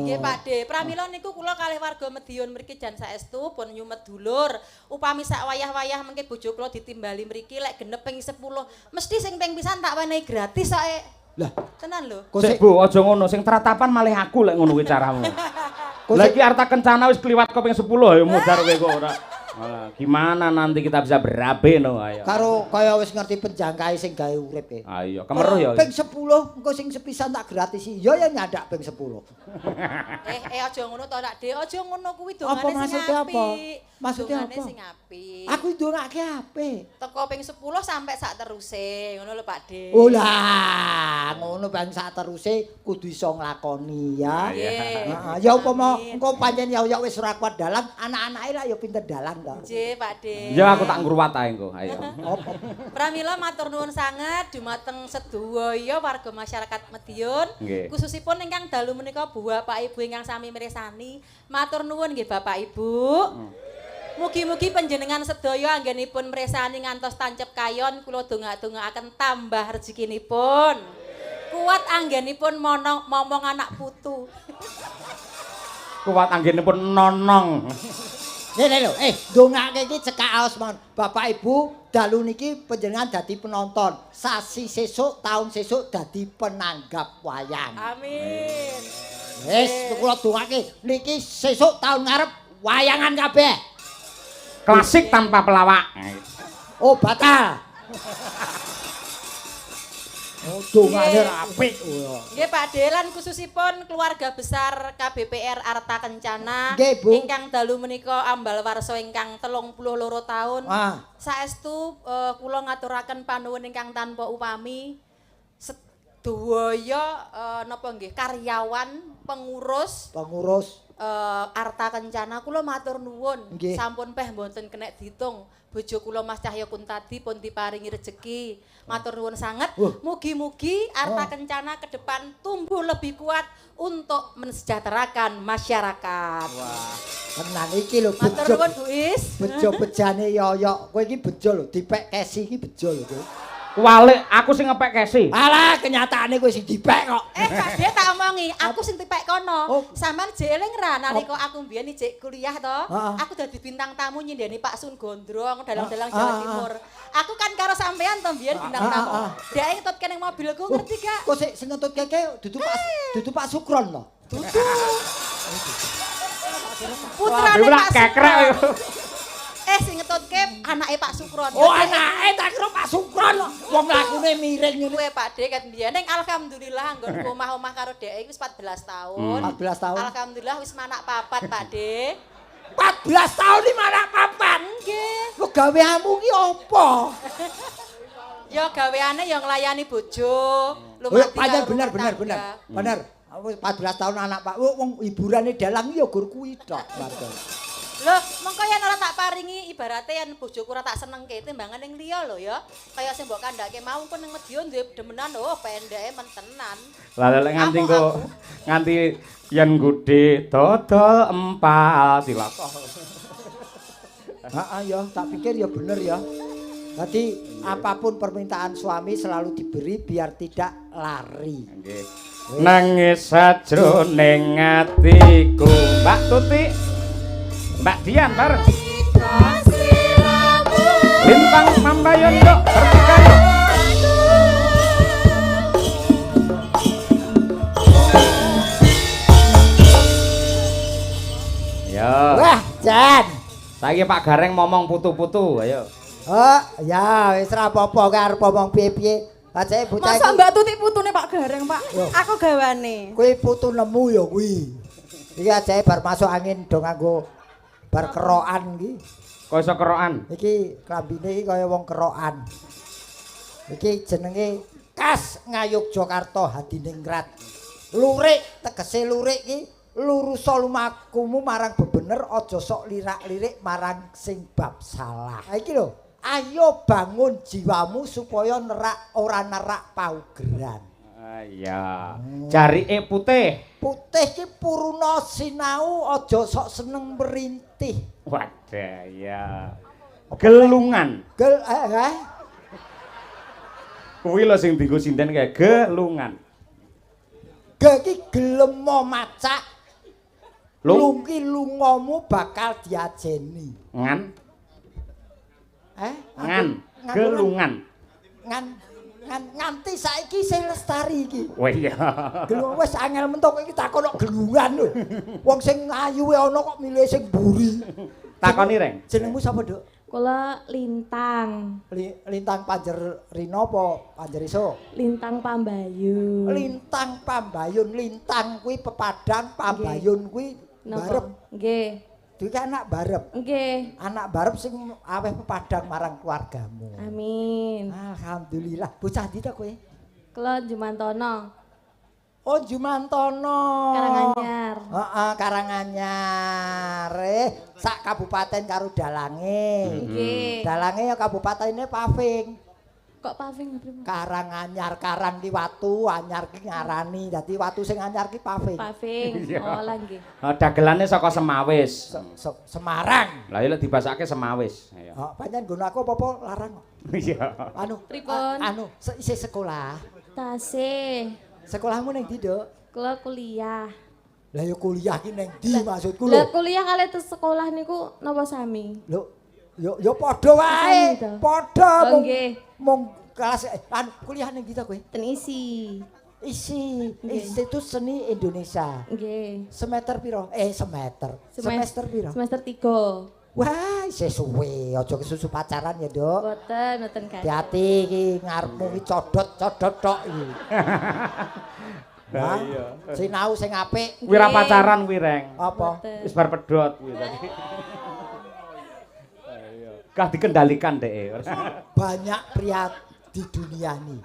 Nggih Pak De, pramila niku kula kalih warga Medion mriki jan saestu pun nyumet dulur. Upami sak wayah-wayah mengke bojo kula ditimbali mriki lek genep ping 10, mesti sing ping pisan tak wenehi gratis kok. Lah, Tenan lho. kok Sik sik Bu, aja ngono sing tratapan malih aku lek ngono kuwi caramu. Kok Lah iki Arta Kencana wis kliwat kok ping 10 ayo mudhar kowe kok ora. Alah, gimana nanti kita bisa berabe no ayo. karo kaya wis ngerti penjangkae sing gawe urip e. Ayo, kemeruh ya. Ping 10 engko sing sepisan tak gratisi. Ya ya nyandak ping 10. Aja ngono to Pak De, aja ngono kuwi Apa dongane sing maksudnya apa? apik. Maksudnya Dongane apa? sing apik. Aku ndongake apik. Teko ping 10 sampai sak teruse, ngono lho Pak De. Oh lah, ngono bang sak teruse kudu iso nglakoni ya. Nggih. Heeh, ya upama Amin. engko pancen ya wis ora kuat dalang, anak-anake lah ya pinter dalang to. Nggih, Pak De. Ya aku tak ngruwat ae engko, ayo. Apa? Pramila matur nuwun sanget dumateng sedaya warga masyarakat Medion, Nggih. khususipun ingkang dalu menika Bapak Ibu ingkang sami mirsani. Matur nuwun nggih Bapak Ibu. Mugi-mugi panjenengan sedaya anggenipun mirsani ngantos tancep kayon kula donga-dongaaken tambah rezekinipun. Kuat anggenipun momong anak putu. Kuat anggenipun nonong. Ngene lho, ndongake iki cekak aos mon. Bapak Ibu, dalu niki panjenengan dadi penonton. Sasi sesuk, taun sesuk dadi penanggap wayang. Amin. Wis kula dongake niki sesuk taun ngarep wayangan kabeh. Klasik tanpa pelawak. Oh, batal. Oh, dongane apik. Nggih Pak De, lan khususipun keluarga besar KBPR Arta Kencana Nggih, Bu. ingkang dalu menika ambal warsa ingkang 32 taun. Ah. Saestu kula ngaturaken panuwun ingkang tanpa upami sedaya napa nggih karyawan, pengurus, Pengurus, Arta Kencana kula matur nuwun. Sampun peh mboten kenek diitung. Bojo kula Mas Cahya Kuntadi pun diparingi rejeki. Matur nuwun sanget. Mugi-mugi Arta Kencana ke depan tumbuh lebih kuat untuk mensejahterakan masyarakat. Wah, tenan iki lho Matur bejo. nuwun Bu Is. Bejo-bejane yoyok. Kowe iki bejo lho, dipek kesi iki bejo lho kowe. Kuwalik aku sing ngepek kesi. Alah, kenyataane kowe sing dipek kok. Pak Dhe tak omongi, aku sing tipek kono. Oh. Sampeyan jek eling ra nalika aku mbiyen jek kuliah to, aku dadi bintang tamu nyindeni Pak Sun Gondrong dalang-dalang Jawa Timur. Aku kan karo sampeyan to mbiyen bintang tamu. Dhek ngetutke ning mobilku ngerti gak? Kok sing ngetutke kae dudu Pak Sukron to? Dudu. Putrane Pak kekrek. Sukron. Sing ngetutke anake Pak Sukron. Oh, anake tak kira Pak Sukron. Wong lakune miring ngene. Kuwe Pak De ket mbiyen ning alhamdulillah nggonku omah-omah karo dhek iki wis 14 tahun. 14 tahun. Alhamdulillah wis manak papat Pak De. 14 tahun iki manak papat. Nggih. Kok gaweanmu ki apa? Ya gaweane ya nglayani bojo, lumati karo bener bener bener. Bener. 14 tahun anak Pak. Wong hiburane dalang ya gur kuwi tok. Loh, mengko yen ora tak paringi ibarate yen bojoku ora tak senengke timbangan ning liya lho ya. Kaya sing mbok kandhake mau engko ning Medion duwe demenan oh pendeke mentenan. Lah lek nganti engko nganti yen gudhe dodol empal cilaka. Heeh ya, tak pikir ya bener ya. Dadi apapun permintaan suami selalu diberi biar tidak lari. Nggih. Nangis sajroning atiku, Mbak Tuti. Mbak Dian bareng. Lintang Pambayon yuk bertiga yuk. Ya. Wah, Jan. Saiki Pak Gareng momong putu-putu, ayo. Oh, ya wis ora apa-apa kowe arep omong piye-piye. Paceke bocah Masa Mbak Tuti putune Pak Gareng, Pak? Yo. Aku gawane. Kuwi putu nemu ya kuwi. Iki ajae bar masuk angin do nganggo bar kerokan iki. Kok iso kerokan? Iki klambine iki kaya wong kerokan. Iki jenenge khas Ngayogyakarta Hadiningrat. Lurik tegese lurik iki lurusa lumakumu marang bebener aja sok lirak-lirik marang sing bab salah. Ha iki lho, ayo bangun jiwamu supaya nerak ora nerak paugeran. Ah iya. Jarike putih. Putih ki puruna sinau aja sok seneng merintih. Wadah ya. Gelungan. Gel Kuwi lho sing dienggo sinden kae gelungan. Ge ki gelemo macak. Lung ki lungamu bakal diajeni. Ngan. Ngan. Gelungan. Ngan. Nganti saiki sing lestari iki. Wah iya. Gelungan wis angel mentok iki takon kok gelungan lho. Wong sing ayuwe ana kok milih sing mburi. Takoni Reng. Jenengmu sapa, Nduk? Kula Lintang. Lintang Panjer Rino apa Panjer Iso? Lintang Pambayun. Lintang Pambayun, Lintang kuwi pepadang, Pambayun kuwi barep. Nggih. Duwe anak barep. Nggih. Anak barep sing aweh pepadang marang keluargamu. Amin. Alhamdulillah. Bocah ndi ta kowe? Kula Jumantono. Oh, Jumantono. Karanganyar. Heeh, Karanganyar. Sak kabupaten karo dalange. Nggih. Dalange ya kabupatene Paving. Kok Paving pripun? Karanganyar, karang ki watu, anyar ki ngarani. Dadi watu sing anyar ki Paving. Paving. Oh, lah nggih. Dagelane saka Semawis. Semarang. Lah iya lek dibasake Semawis. Iya. Oh, pancen nggon aku apa-apa larang. Iya. Anu, pripun? Anu, isih sekolah. Tasih. Sekolahmu ning ndi, Nduk? Kula kuliah. Lah ya kuliah ki ning ndi maksudku lho? Lah kuliah kalih terus sekolah niku napa sami? Lho, yo padha wae. Padha mung mung kelas anu kuliah ning ndi ta kowe? Ten ISI. ISI, Institut Seni Indonesia. Nggih. Semester piro? Semester. Semester piro? Semester 3. Wah, isih suwe, aja kesusu pacaran ya, Nduk. Mboten, mboten kados. Hati-hati iki ngarepmu iki codot-codot tok iki. Wah, iya. Sinau sing apik. Kuwi ra pacaran kuwi, Reng. Apa? Wis bar pedhot kuwi tadi. Iya. Kah dikendalikan dhek. Banyak pria di dunia ini.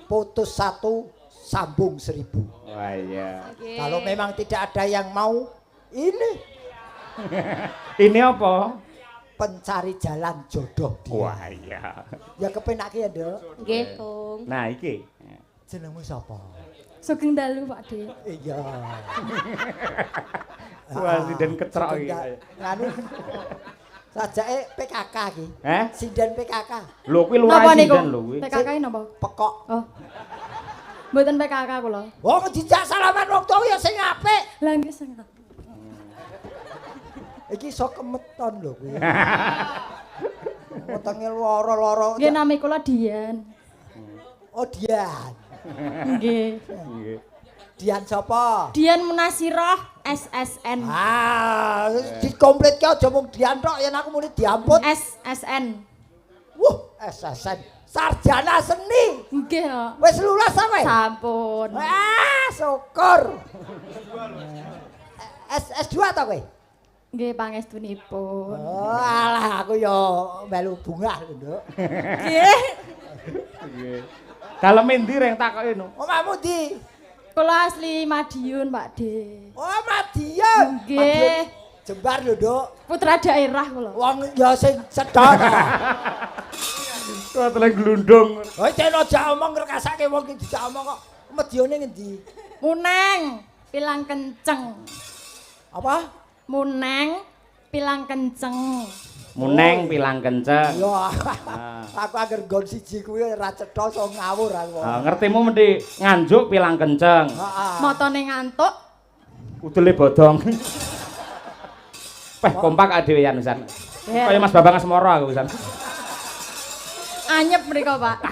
Putus satu, sambung 1000. Wah iya. Kalau memang tidak ada yang mau, Ini Ini apa? Pencari jalan jodoh dia. Wah, iya. Ya kepenake ya, Nduk. Nggih, Kung. Nah, iki. Jenengmu sapa? Sugeng dalu, Pak De. Iya. Wah, sinden ketrok iki. Nganu. Sajake PKK iki. Eh? Sinden PKK. Lho kuwi lurah Napa niku? sinden lho kuwi. PKK napa? Pekok. Oh. Mboten PKK kula. Wong dijak salaman wong tuwa ya sing apik. Lah nggih sing Iki iso kemeton lho kuwi. Wetenge lara-lara. Nggih nami kula Dian. Oh, Dian. Nggih. Nggih. Dian sapa? Dian Munasirah SSN. Ah, dikomplitke aja mung Dian tok yen aku muni diamput. SSN. Wuh, SSN. Sarjana seni. Nggih kok. Wis lulus ta kowe? Sampun. Ah, syukur. S S2 ta kowe? Nggih pangestunipun. Oh, alah aku ya melu bungah lho, Nduk. Nggih. Nggih. Dalem endi reng takoki no? Omahmu ndi? Kula asli Madiun, Pak De. Oh, Madiun. Nggih. Madiun. Jembar lho, Nduk. Putra daerah kula. Wong ya sing cedhak. Kok teleng glundung. Oh, cen aja omong ngrekasake wong iki dijak omong kok. Madiune ngendi? Muneng, pilang kenceng. Apa? Muneng, pilang kenceng. Muneng pilang kenceng. Ya, aku angger nggon siji kuwi ora cetha iso ngawur aku. Ah, ngertimu mesti Nganjuk pilang kenceng. Heeh. Motone ngantuk, Udele bodong. Peh kompak dhewe yan pisan. Kaya Mas Bambang Asmoro aku pisan. Anyep mriko, Pak.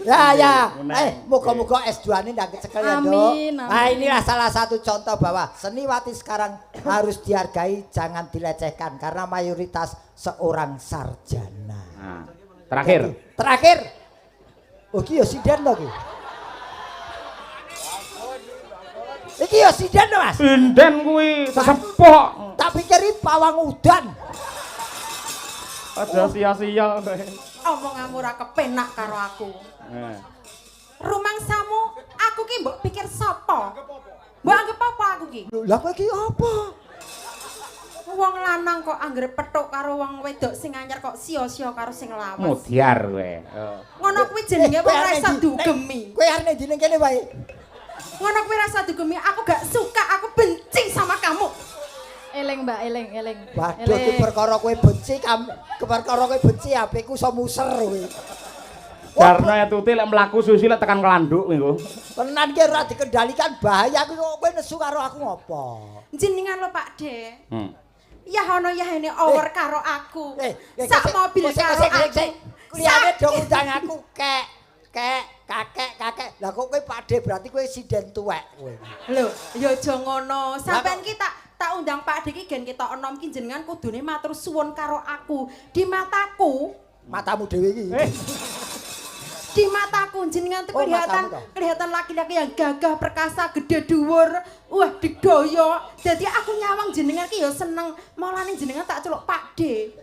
Ya ya. Muneng. Eh, muga-muga S2-ne ndang kecekel ya, Nduk. Amin, amin. Nah, inilah salah satu contoh bahwa seniwati sekarang harus dihargai, jangan dilecehkan karena mayoritas seorang sarjana. Nah, terakhir. Jadi, terakhir. Oh, iki ya sinden to iki. Iki ya sinden to, Mas. Sinden kuwi sesepok. Tak pikir iki pawang udan. Aja sia-sia kowe. Omonganmu ora kepenak karo aku. Eh. Rumangsamu aku ki mbok pikir sapa? Mbok anggap apa aku ki? Lho, lah kowe iki apa? Wong lanang kok anggere petuk karo wong wedok sing anyar kok sia-sia karo sing lawas. Mudyar kowe. Ngono kuwi jenenge wong ora iso dugemi. Kowe arep ndi ning kene wae? Ngono kuwi ora iso dugemi, aku gak suka, aku benci sama kamu. Eling, Mbak, eling, eling. Waduh, iki perkara kowe benci kam, perkara kowe benci HP-ku iso muser kowe. Jarno ya tuti lek mlaku susi lek tekan kelanduk kuwi engko. Tenan ki ora dikendalikan bahaya kuwi kok kowe nesu karo aku ngopo? Jenengan lho Pak De. Ya ono ya ini over karo aku. Sak mobil karo aku. Liyane do ngundang aku kek kek kakek kakek. Lah kok kowe Pak De berarti kowe sinden tuwek kowe. Lho, ya aja ngono. Sampeyan ki tak undang Pak De ki gen ketok enom ki jenengan kudune matur suwun karo aku. Di mataku, matamu dhewe iki. Di mataku jenengan tuh Oh, kelihatan matamu toh. kelihatan laki-laki yang gagah perkasa, gede dhuwur, wah didoyo. Jadi aku nyawang jenengan ki ya seneng. Mulane jenengan tak celuk Pak De.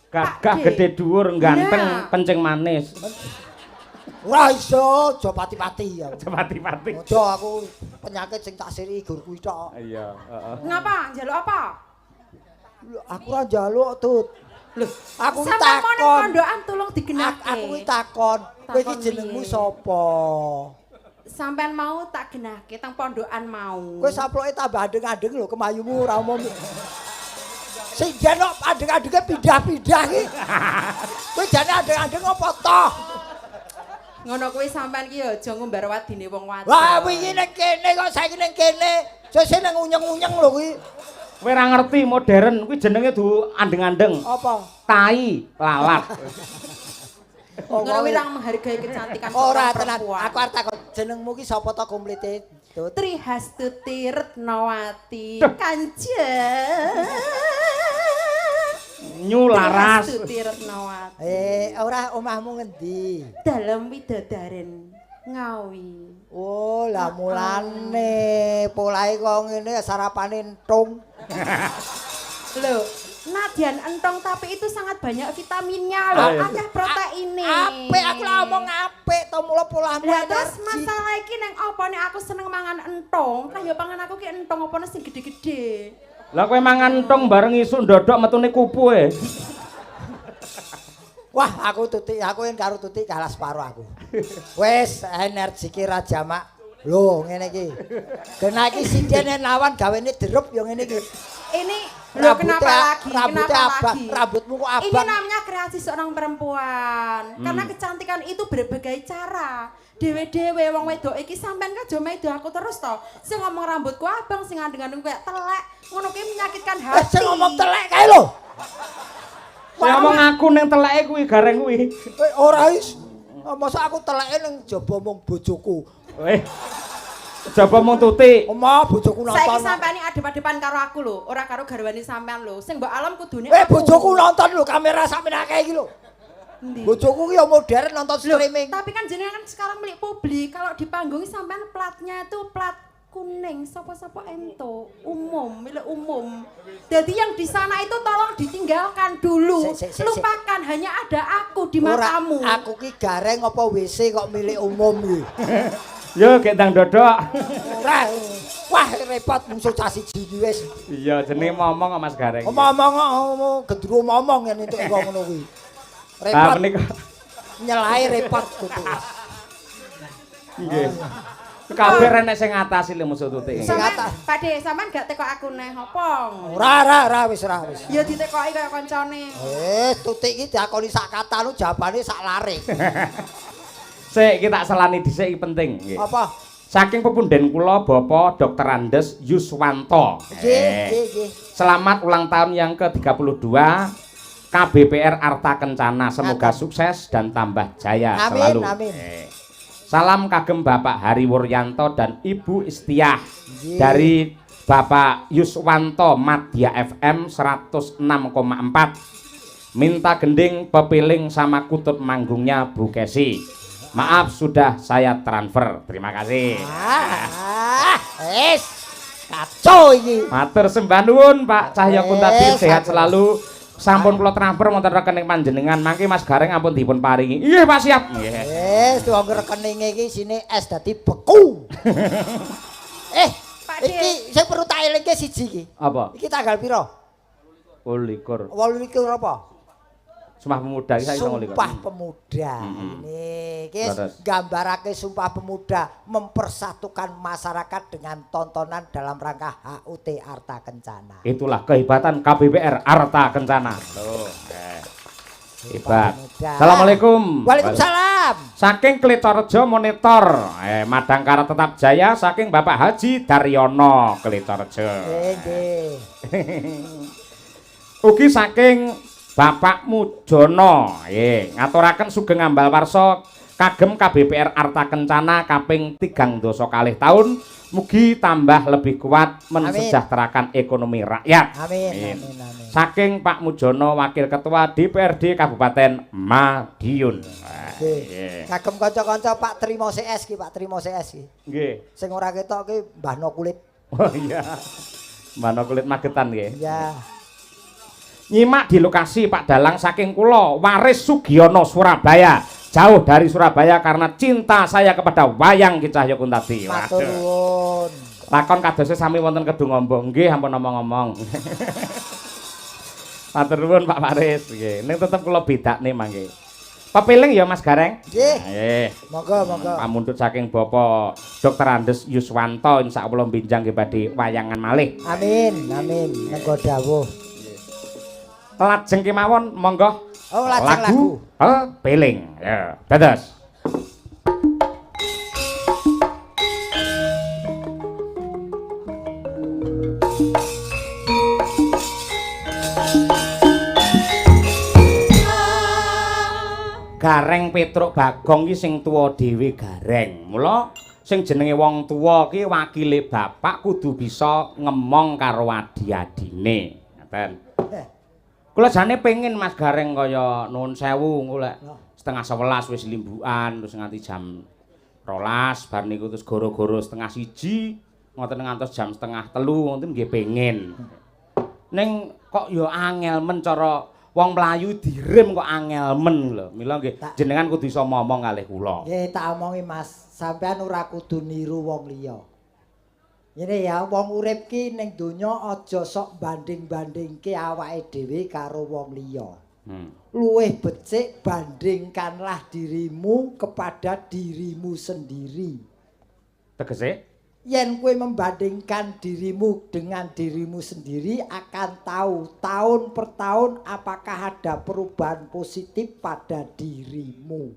Gagah Pak De. gede dhuwur, ganteng, Nah. kencing manis. Ora iso, aja pati-pati ya. Aja pati-pati. Aja aku penyakit sing tak siri gur kuwi tok. Iya, heeh. Ngapa? Njaluk apa? Lho, aku ora njaluk, Tut. Lho, aku ki sampeyan mau ning takon. pondokan tolong digenahke. Aku ki takon, kowe iki Takon jenengmu piye? sapa? Sampeyan mau tak genahke teng pondokan mau. Kowe saploke tambah adeng-adeng lho kemayumu ora umum. Sing jan kok adeng-adenge pindah-pindah iki. Kowe jane adeng-adeng apa toh? Ngono kuwi sampean ki ya aja ngumbar wadine wong wadon. Wah, wingi ning kene kok saiki ning kene. Sesuk ning unyeng-unyeng lho kuwi. Kowe ora ngerti modern kuwi jenenge du andeng-andeng. Apa? Tai lalat. Oh, Ngono kuwi ra menghargai kecantikan Ora seorang tenan. perempuan. Aku arep takon jenengmu ki sapa to komplite, Tut? Trihastuti Retnawati Kanjeng. Nyularas. Trihastuti Retnawati. Ora omahmu ngendi? Dalem Widodaren Ngawi. Oh, lah mulane polahe kok ngene sarapane entung. Loh, nadyan entong tapi itu sangat banyak vitaminnya loh, Ah, iya. akeh proteine. ngene. Apik aku lah omong apik to mula polahmu. Lah terus masalah iki neng apa nek aku seneng mangan entong, lah ya pangan aku ki entong apa sing gede-gede. Lah kowe mangan entong bareng isuk ndodok metune kupu e. Wah, aku Tutik, aku yen karo Tutik kalah separo aku. Wis energi ki ra jamak. Lho, ngene iki. Kena iki sinden yen lawan gawene derup ya ngene iki. Ini lho kenapa lagi? Rambutnya Kenapa abang, lagi? Rambutmu kok abang. Ini namanya kreasi seorang perempuan. Karena kecantikan itu berbagai cara. Dewe-dewe wong wedok iki sampean kan aja medo aku terus to. Sing ngomong rambutku abang, sing ngandeng-ngandeng kayak telek, ngono kuwi menyakitkan hati. Sing ngomong telek kae lho. Sing ngomong aku ning teleke kuwi Gareng kuwi. Ora is. Masa aku teleke ning jaba mung bojoku. Jaba mung Tutik. Omah bojoku nonton. Saiki sampean iki adep-adepan karo aku lho, ora karo garwane sampean lho. Sing mbok alam kudune aku. Bojoku nonton lho, kamera sakmene akeh iki lho. Bojoku ki ya modern nonton streaming. Tapi kan jenengan kan sekarang milik publik. Kalau di panggung sampean platnya itu plat kuning, sapa-sapa ento, umum, milik umum. Jadi yang di sana itu tolong ditinggalkan dulu. Lupakan, hanya ada aku di matamu. Ora, aku ki Gareng apa WC kok milik umum iki. Yo gek ndang dodok. Ora. Wah, repot mungsuh cah siji iki wis. Iya, jenenge momong kok Mas Gareng. Ngomong ngomong gendruwo momong yen entuk kok ngono kuwi. Repot. Nyelae repot kudu. Nggih. Kabeh enek sing ngatasi lho musuh Tutik. Sing atas. Pak De, sampean gak tekok aku neh apa? Ora, wis ora wis. Ya ditekoki kaya kancane. Tutik iki diakoni sak kata lu jawabane sak larik. Sik iki tak selani dhisik iki penting nggih. Apa? Saking pepunden kula Bapak Dr. Andes Yuswanto. Nggih, nggih, nggih. Selamat ulang tahun yang ke-32 KBPR Arta Kencana. Semoga sukses dan tambah jaya amin, selalu. Amin. Salam kagem Bapak Hari Wuryanto dan Ibu Istiah dari Bapak Yuswanto Madya FM 106,4. Minta gending pepiling sama kutut manggungnya Bu Kesi. Maaf sudah saya transfer. Terima kasih. Kacau iki. Matur sembah nuwun Pak Cahya Kuntadi, sehat selalu. Sampun kula transfer wonten rekening panjenengan, mangke Mas Gareng ampun dipun paringi. Nggih Pak siap. Nggih. Wis wong rekeninge iki isine es dadi beku. Pak De. Iki sing perlu tak elingke siji iki. Apa? Iki tanggal pira? 28. 28 apa? Sumpah Pemuda iki saiki 29. Sumpah Pemuda. Ini iki gambarake Sumpah Pemuda mempersatukan masyarakat dengan tontonan dalam rangka HUT Arta Kencana. Itulah kehebatan KBPR Arta Kencana. Loh, hebat. Assalamualaikum. Waalaikumsalam. Saking Kletorejo Monitor, Madangkara tetap jaya saking Bapak Haji Daryono Kletorejo. Nggih. Ugi saking Bapak Mujono, ngaturaken sugeng ambal warsa kagem KBPR Arta Kencana kaping 32 tahun, mugi tambah lebih kuat mensejahterakan ekonomi rakyat. Amin. Amin. Amin. Saking Pak Mujono Wakil Ketua DPRD Kabupaten Madiun. Kagem kanca-kanca Pak Trimo CS ki, Pak Trimo CS ki. Nggih. Sing ora ketok ki Mbah No Kulit. Oh iya. Mbah No Kulit Magetan nggih. Iya. Nyimak di lokasi Pak Dalang saking kula Waris Sugiono Surabaya. Jauh dari Surabaya karena cinta saya kepada wayang Ki Cahya Kuntadi. Matur nuwun. Lakon kadose sami wonten Kedungombo. Nggih, ampun omong-omong. Matur nuwun Pak Waris nggih. Ning tetep kula bedakne mangke. Pepiling ya Mas Gareng? Nggih. Nggih. Monggo, monggo. Pamundhut saking Bapak Dr. Andes Yuswanto insyaallah benjang nggih badhe wayangan malih. Amin, amin. Monggo dawuh. Lajeng kemawon monggo. Oh, lajeng lagu. Pepiling. Ya, dados. Gareng Petruk Bagong ki sing tuwa dhewe Gareng. Mula sing jenenge wong tuwa ki wakile bapak kudu bisa ngemong karo adi-adine. Ngaten. Kula jane pengin Mas Gareng kaya nuwun sewu engko lek 10:30 wis limbukan terus nganti jam 12 bar niku terus goro-goro 12:30 ngoten ngantos jam 2:30 ngoten nggih pengin. Ning kok ya angel men cara Wong mlayu direm kok angel men lho. Mila nggih jenengan kudu iso momong kalih kula. Nggih, tak omongi Mas, sampean ora kudu niru wong liya. Ngene ya, wong urip ki ning donya aja sok banding-bandingke awake dhewe karo wong liya. Luwih becik bandingkanlah dirimu kepada dirimu sendiri. Tegese? Yen kowe membandingkan dirimu dengan dirimu sendiri, akan tahu tahun per tahun apakah ada perubahan positif pada dirimu.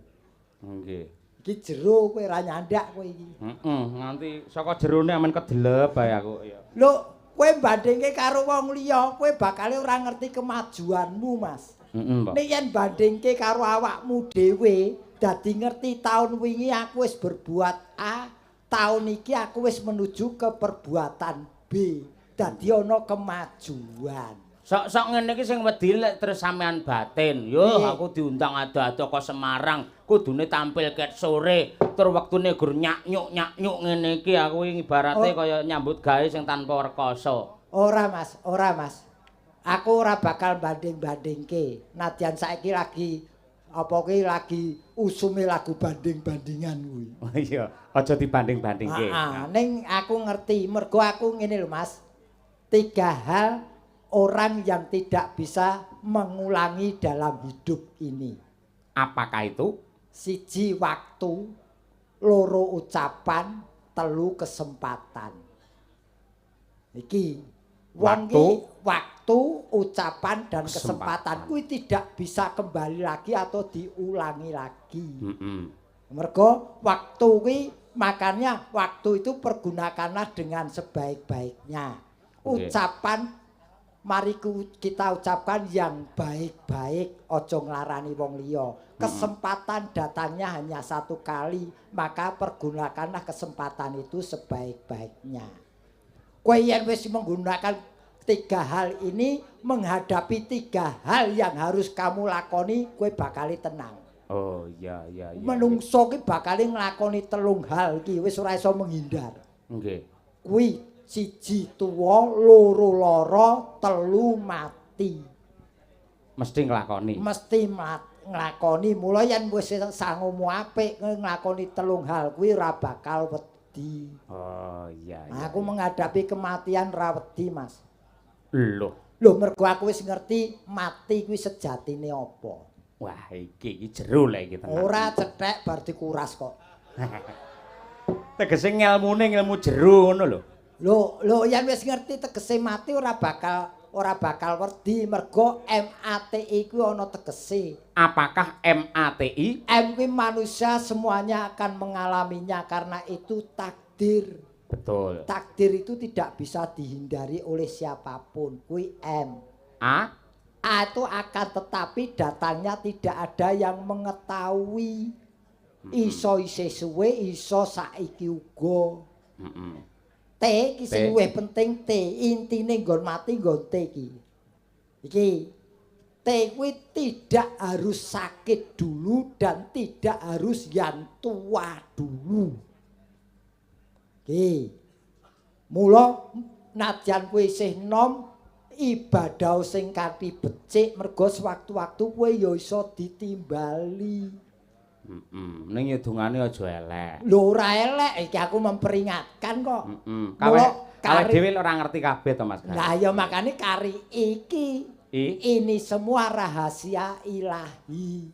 Nggih. Iki jero, kowe ora nyandak kowe iki. Heeh, nganti saka jerone amen kedelep bae aku ya. Lho, kowe bandingke karo wong liya, kowe bakal ora ngerti kemajuanmu, Mas. Heeh, Pak. Nek yen bandingke karo awakmu dhewe, dadi ngerti tahun wingi aku wis berbuat A, tahun iki aku wis menuju ke perbuatan B. Dadi ana kemajuan. Sok-sok ngene iki sing wedi lek terus sampean batin. Yo Piye? aku diundang ado-ado ke Semarang, kudune tampil ket sore, tur wektune gur nyak-nyuk nyak-nyuk ngene iki aku ibarate kaya nyambut gawe sing tanpa rekoso. Ora, Mas, ora, Mas. Aku ora bakal banding-bandingke. Nadyan saiki lagi apa ki lagi usume lagu banding-bandingan kuwi. Oh iya, aja dibanding-bandingke. Ah, ning aku ngerti, mergo aku ngene lho, Mas. Tiga hal orang yang tidak bisa mengulangi dalam hidup ini. Apakah itu? Siji waktu, loro ucapan, telu kesempatan. Iki wong Waktu. ki waktu, ucapan dan kesempatan Kesempatan. kuwi tidak bisa kembali lagi atau diulangi lagi. Mergo waktu kuwi, makanya waktu itu pergunakanlah dengan sebaik-baiknya. Ucapan mari kita ucapkan yang baik-baik, aja nglarani wong liya. Kesempatan datangnya hanya satu kali, maka pergunakanlah kesempatan itu sebaik-baiknya. Kowe yen wis menggunakan tiga hal ini menghadapi tiga hal yang harus kamu lakoni, kowe bakal tenang. Oh iya. Menungso ki bakal nglakoni telung hal ki wis ora iso menghindar. Kuwi siji tuwa, loro lara, telu mati. Mesti nglakoni. Mesti nglakoni. Mula yen wis sangumu apik nglakoni telung hal kuwi ora bakal wedi. Oh iya. Aku menghadapi kematian ra wedi, Mas. Lho. Lho, mergo aku wis ngerti mati kuwi sejatine apa. Wah, iki iki jero lek iki tenan. Ora cethek bar dikuras kok. Tegese ngelmune ngelmu jero ngono lho. Lho, lho, yen wis ngerti tegese mati ora bakal wedi, mergo MATI kuwi ana tegese. Apakah MATI? M kuwi manusia semuanya akan mengalaminya karena itu takdir. Takdir itu tidak bisa dihindari oleh siapapun. Kuwi M. A. A itu akan tetapi datangnya tidak ada yang mengetahui. Iso isih suwe, iso saiki uga. T iki sing T. luwih penting T, intine nggon mati nggon T iki. Iki T kuwi tidak harus sakit dulu dan tidak harus yang tua dulu. Iki. Mula nadyan kowe isih nom, ibadah sing kanthi becik, mergo sewaktu-waktu kowe ya iso ditimbali. Heeh, ning ya dongane aja elek. Lho, ora elek, iki aku memperingatkan kok. Heeh. Mula Kawe kawe dhewe ora ngerti kabeh to, Mas. Lah ya makane kari iki. I? Ini semua rahasia ilahi.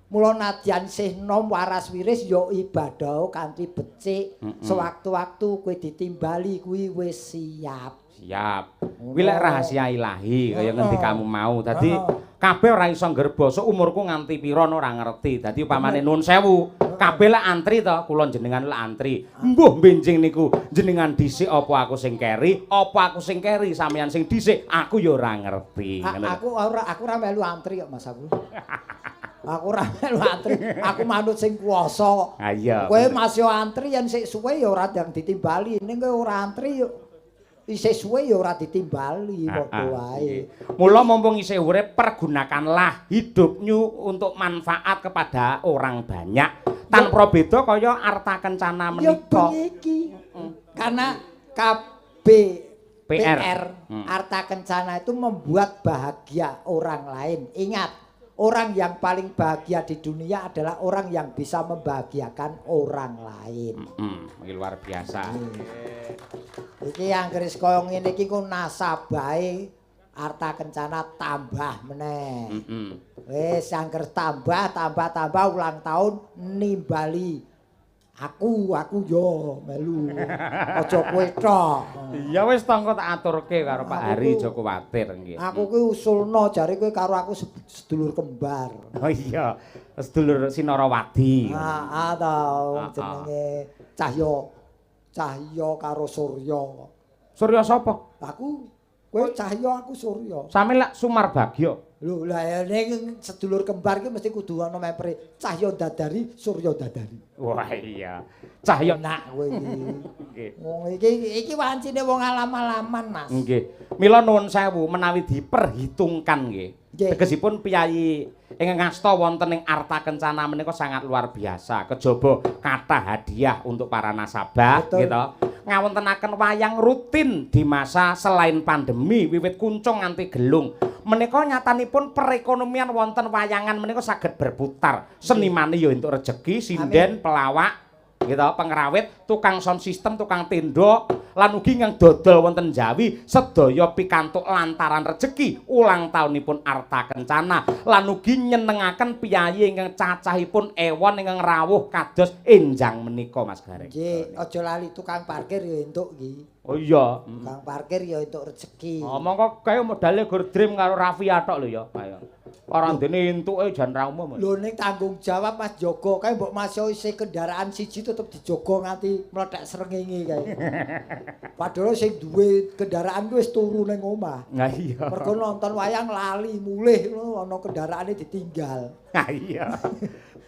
Mula nadyan sih nom waras wiris ya ibadah kanthi becik. Sewaktu-waktu kowe ditimbali kuwi wis siap. Siap. Kuwi lek rahasia ilahi kaya ngendikamu mau. Dadi kabeh ora iso nggerboso umurku nganti pira ora ngerti. Dadi upamane nuwun sewu, kabeh lek antri to, kula jenengan lek antri. Mbuh benjing niku jenengan dhisik apa aku sing keri, apa aku sing keri sampeyan sing dhisik, aku ya ora ngerti. Ngono lho. Aku ora melu antri kok, Mas, aku. Aku ora melu antri, aku manut sing kuwasa. Ah iya. Kowe masih antri yen sik suwe ya ora ndang ditimbali, ning kowe ora antri yo isih suwe ya ora ditimbali, padha wae. Mula mumpung isih urip, pergunakanlah hidupmu untuk manfaat kepada orang banyak. Tanpa beda kaya arta kencana Ya menika. bengi iki. Karena kabeh PR. PR. Arta Kencana itu membuat bahagia orang lain. Ingat, orang yang paling bahagia di dunia adalah orang yang bisa membahagiakan orang lain. Iki luar biasa. Iki anggere kaya ngene iki ku nasabahe Arta Kencana tambah meneh. Wis angger tambah tambah tambah ulang tahun nimbali. Aku yo melu. Aja kowe tok. Iya wis tongko tak aturke karo Pak Hari, aja kuwatir nggih. Aku kuwi usulno jare kowe karo aku sedulur kembar. Oh iya, sedulur Sinarawadi. Heeh ta, wong jenenge Cahya. Cahya karo Surya. Surya sapa? Aku kowe Cahya, aku Surya. Sami lak Sumarbagya. Lho lah ning sedulur kembar ki mesti kudu ana mempere Cahya Dadari, Surya Dadari. Wah iya. Cahya Enak kowe iki. Nggih. Wong iki iki wancine wong alam-alaman, Mas. Nggih. Mila nuwun sewu menawi diperhitungkan nggih. Nggih. Tegesipun piyayi ingkang ngasta wonten ing Arta Kencana menika sangat luar biasa. Kejaba kathah hadiah untuk para nasabah gitu. Ngawontenaken wayang rutin di masa selain pandemi wiwit kuncung nganti gelung. Menika nyatanipun perekonomian wonten wayangan menika saged berputar. Senimane ya entuk rejeki, sinden, pelawak, gitu, pengrawit, tukang sound system, tukang tenda, lan ugi ingkang dodol wonten Jawi sedaya pikantuk lantaran rejeki ulang taunipun Arta Kencana lan ugi nyenengaken piyayi ingkang cacahipun ewon ingkang rawuh kados enjang menika Mas Gareng. Nggih, aja lali tukang parkir ya entuk iki. Oh iya. Tukang parkir ya entuk rejeki. Oh, mongko kae modale gur Dream karo Raffi atok lho ya. Ayo. Ora ndene entuke jan ra umum. Lho ning tanggung jawab Mas Jogo kae mbok masih isih kendaraan siji tetep dijogo nganti mlethek srengenge kae. Padahal sing duwe kendaraan kuwi wis turu ning omah. Lah iya. Mergo nonton wayang lali mulih ngono ana kendaraane ditinggal. Ha iya.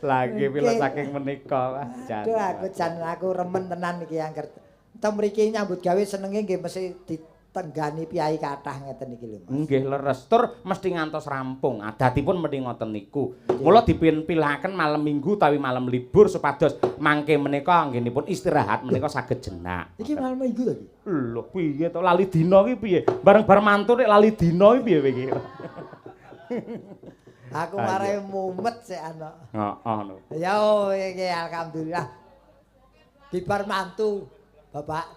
Lagi pila saking menika wah jan. Aduh aku jan aku remen tenan iki angger. Teng mriki nyambut gawe senenge nggih mesti ditenggani piyai kathah ngeten iki lho Mas. Nggih leres tur mesti ngantos rampung. Adatipun mesti ngoten niku. Mula dipinpilaken malam Minggu utawi malam libur supados mangke menika anggenipun istirahat menika saged jenak. Iki malam Minggu to iki? Lho piye to lali dina iki piye? Bareng bar mantu nek lali dina iki piye kowe iki? Aku marahe mumet sik ana. Heeh lho. Ya iki alhamdulillah. Bibar mantu Bapak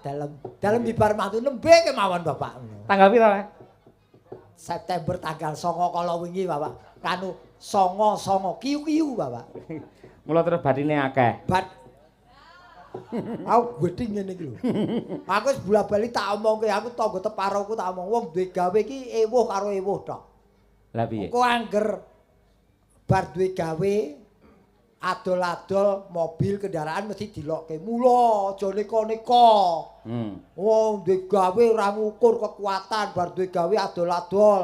dalem bibar mantu nembe kemawon Bapak. Tanggal pira, Pak? September tanggal 9 kala wingi Bapak. Kanu 9-9 kiu-kiu Bapak. Mula terus batine akeh. Bat aku gedhi ngene iki lho. Aku wis bola-bali tak omongke, aku tangga teparoku tak omong wong duwe gawe iki ewuh karo ewuh tok. Lah piye? Engko angger bar duwe gawe adol-adol mobil kendaraan mesti dilokke. Mula aja neka-neka. Wong duwe gawe ora ngukur kekuatan, bar duwe gawe adol-adol.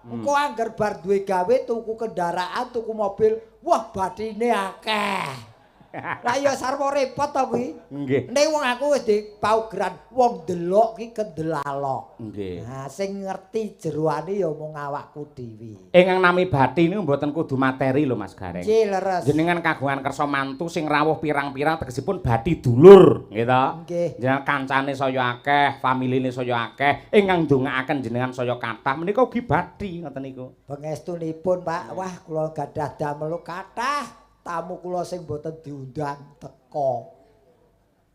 Engko angger bar duwe gawe tuku kendaraan, tuku mobil, wah batine akeh. Lah ya sarwa repot to kuwi. Nggih. Ning wong aku wis dipaugeran wong delok ki kendelalok. Nggih. Nah sing ngerti jeroane ya mung awakku dhewe. Ingkang nami bathi niku mboten kudu materi lho Mas Gareng. Nggih leres. Jenengan kagungan kersa mantu sing rawuh pirang-pirang tegesipun bathi dulur, nggih to? Nggih. Jenengan kancane saya akeh, familine saya akeh, ingkang ndongaaken jenengan saya kathah menika ugi bathi ngoten niku. Pangestunipun Pak, wah kula gadah damel kathah tamu kula sing mboten diundang teka.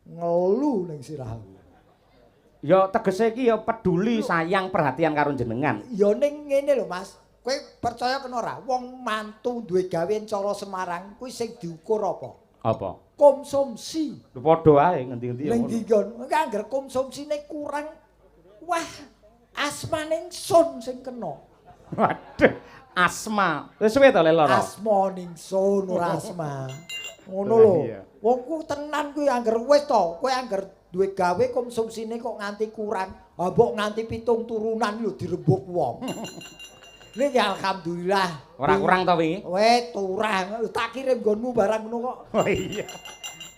Ngelu ning sirahku. Ya tegese iki ya peduli, sayang, perhatian karo jenengan. Ya ning ngene lho Mas, kowe percaya kena ora? Wong mantu duwe gawe cara Semarang kuwi sing diukur apa? Apa? Konsumsi. Lho padha wae ngendi-endi ya Ning ngono. ndi nggon? Engko angger konsumsine kurang, wah asmane ingsun sing kena. Waduh, asma. Wis suwe to le lara? Asma ningsun ora asma. Ngono lho. Wong ku tenan kuwi angger wis to, kowe angger duwe gawe konsumsine kok nganti kurang. Ha mbok nganti 7 turunan lho dirembuk wong. Niki alhamdulillah. Ora kurang to wingi? Weh turah, tak kirim nggonmu barang ngono kok. Oh iya.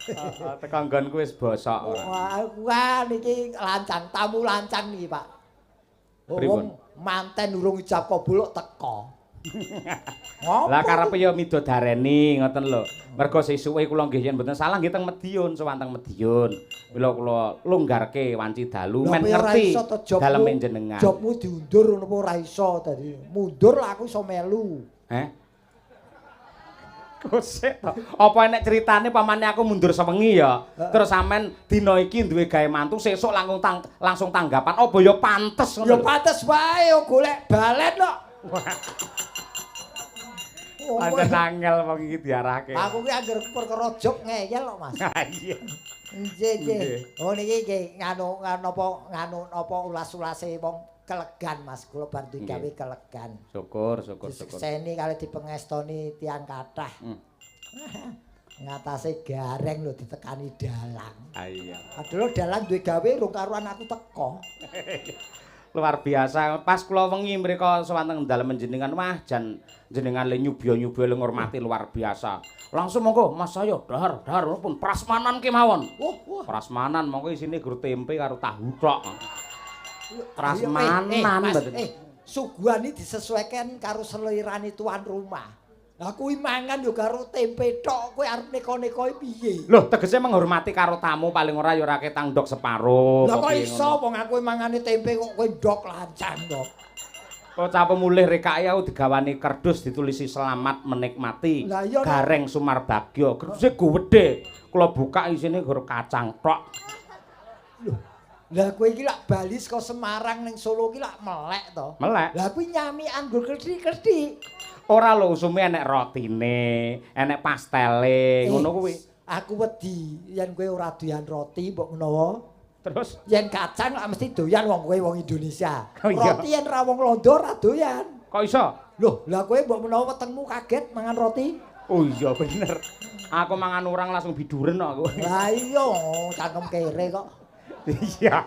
Heeh, teko nggonku wis bosok ora. Wah, niki lancang, tamu lancang niki, Pak. Pripun? Wong manten urung ijab kabul kok teko. Lah karepe ya midodareni ngoten lho. Mergo sesuke kula nggih yen mboten salah nggih teng Mediun, sowan teng Mediun. Mila kula longgarke wanci dalu men ngerti daleme jenengan. Jobmu diundur ngono apa ora iso tadi. Mundur lah aku iso melu. Heh. Kosek to. Apa enek ceritane pamane aku mundur sewengi ya. Terus sampean dina iki duwe gawe mantu sesuk langsung tanggapan. Apa ya pantes ngono. Ya pantes wae golek balen kok. Pancen angel wong iki diarahke. Aku ki anggere perkara job ngeyel kok, Mas. Iya. Nggih, nggih. Oh niki nggih nganu napa nganu napa ulas-ulase wong kelegan, Mas. Kula bar digawe kelegan. Syukur, syukur, syukur. Disekseni kali dipengestoni tiyang kathah. Ngatasé gareng lho ditekani dalang. Ah iya. Padahal dalang duwe gawe rung karuan aku teko. Luar biasa. Pas kula wengi mriko sowan teng dalem jenengan, wah jan jenengan le nyubya-nyubya le ngurmati luar biasa. Langsung monggo Mas saya dahar dahar pun prasmanan kemawon. Wah, prasmanan monggo isine gur tempe karo tahu tok. Prasmanan mboten. Suguhan iki disesuaikan karo selerane tuan rumah. Lah kuwi mangan yo karo tempe tok, kowe arep neko-neko piye? Loh, tegese menghormati karo tamu paling ora ya ora ketang ndok separo. Lah kok iso wong aku mangane tempe kok kowe ndok lancang to. Kok cape mulih rekake aku digawani kerdus ditulisi selamat menikmati. Gareng Sumarbagyo. Kerduse gedhe. Kula buka isine gur kacang tok. Loh, lah kowe iki lak bali saka Semarang ning Solo iki lak melek to. Melek. Lah kuwi nyamikan nggo klethik-klethik. Ora lho usume enek rotine, enek pastele, ngono kuwi. Aku wedi yen kowe ora doyan roti mbok menawa. Terus yen kacang lak mesti doyan wong kowe wong Indonesia. Oh, iya. Roti yen ra wong Londo ora doyan. Kok iso? Loh, lah kowe mbok menawa wetengmu kaget mangan roti? Oh iya bener. Aku mangan urang langsung biduren kok aku. Lah iya, cangkem kere kok. Iya.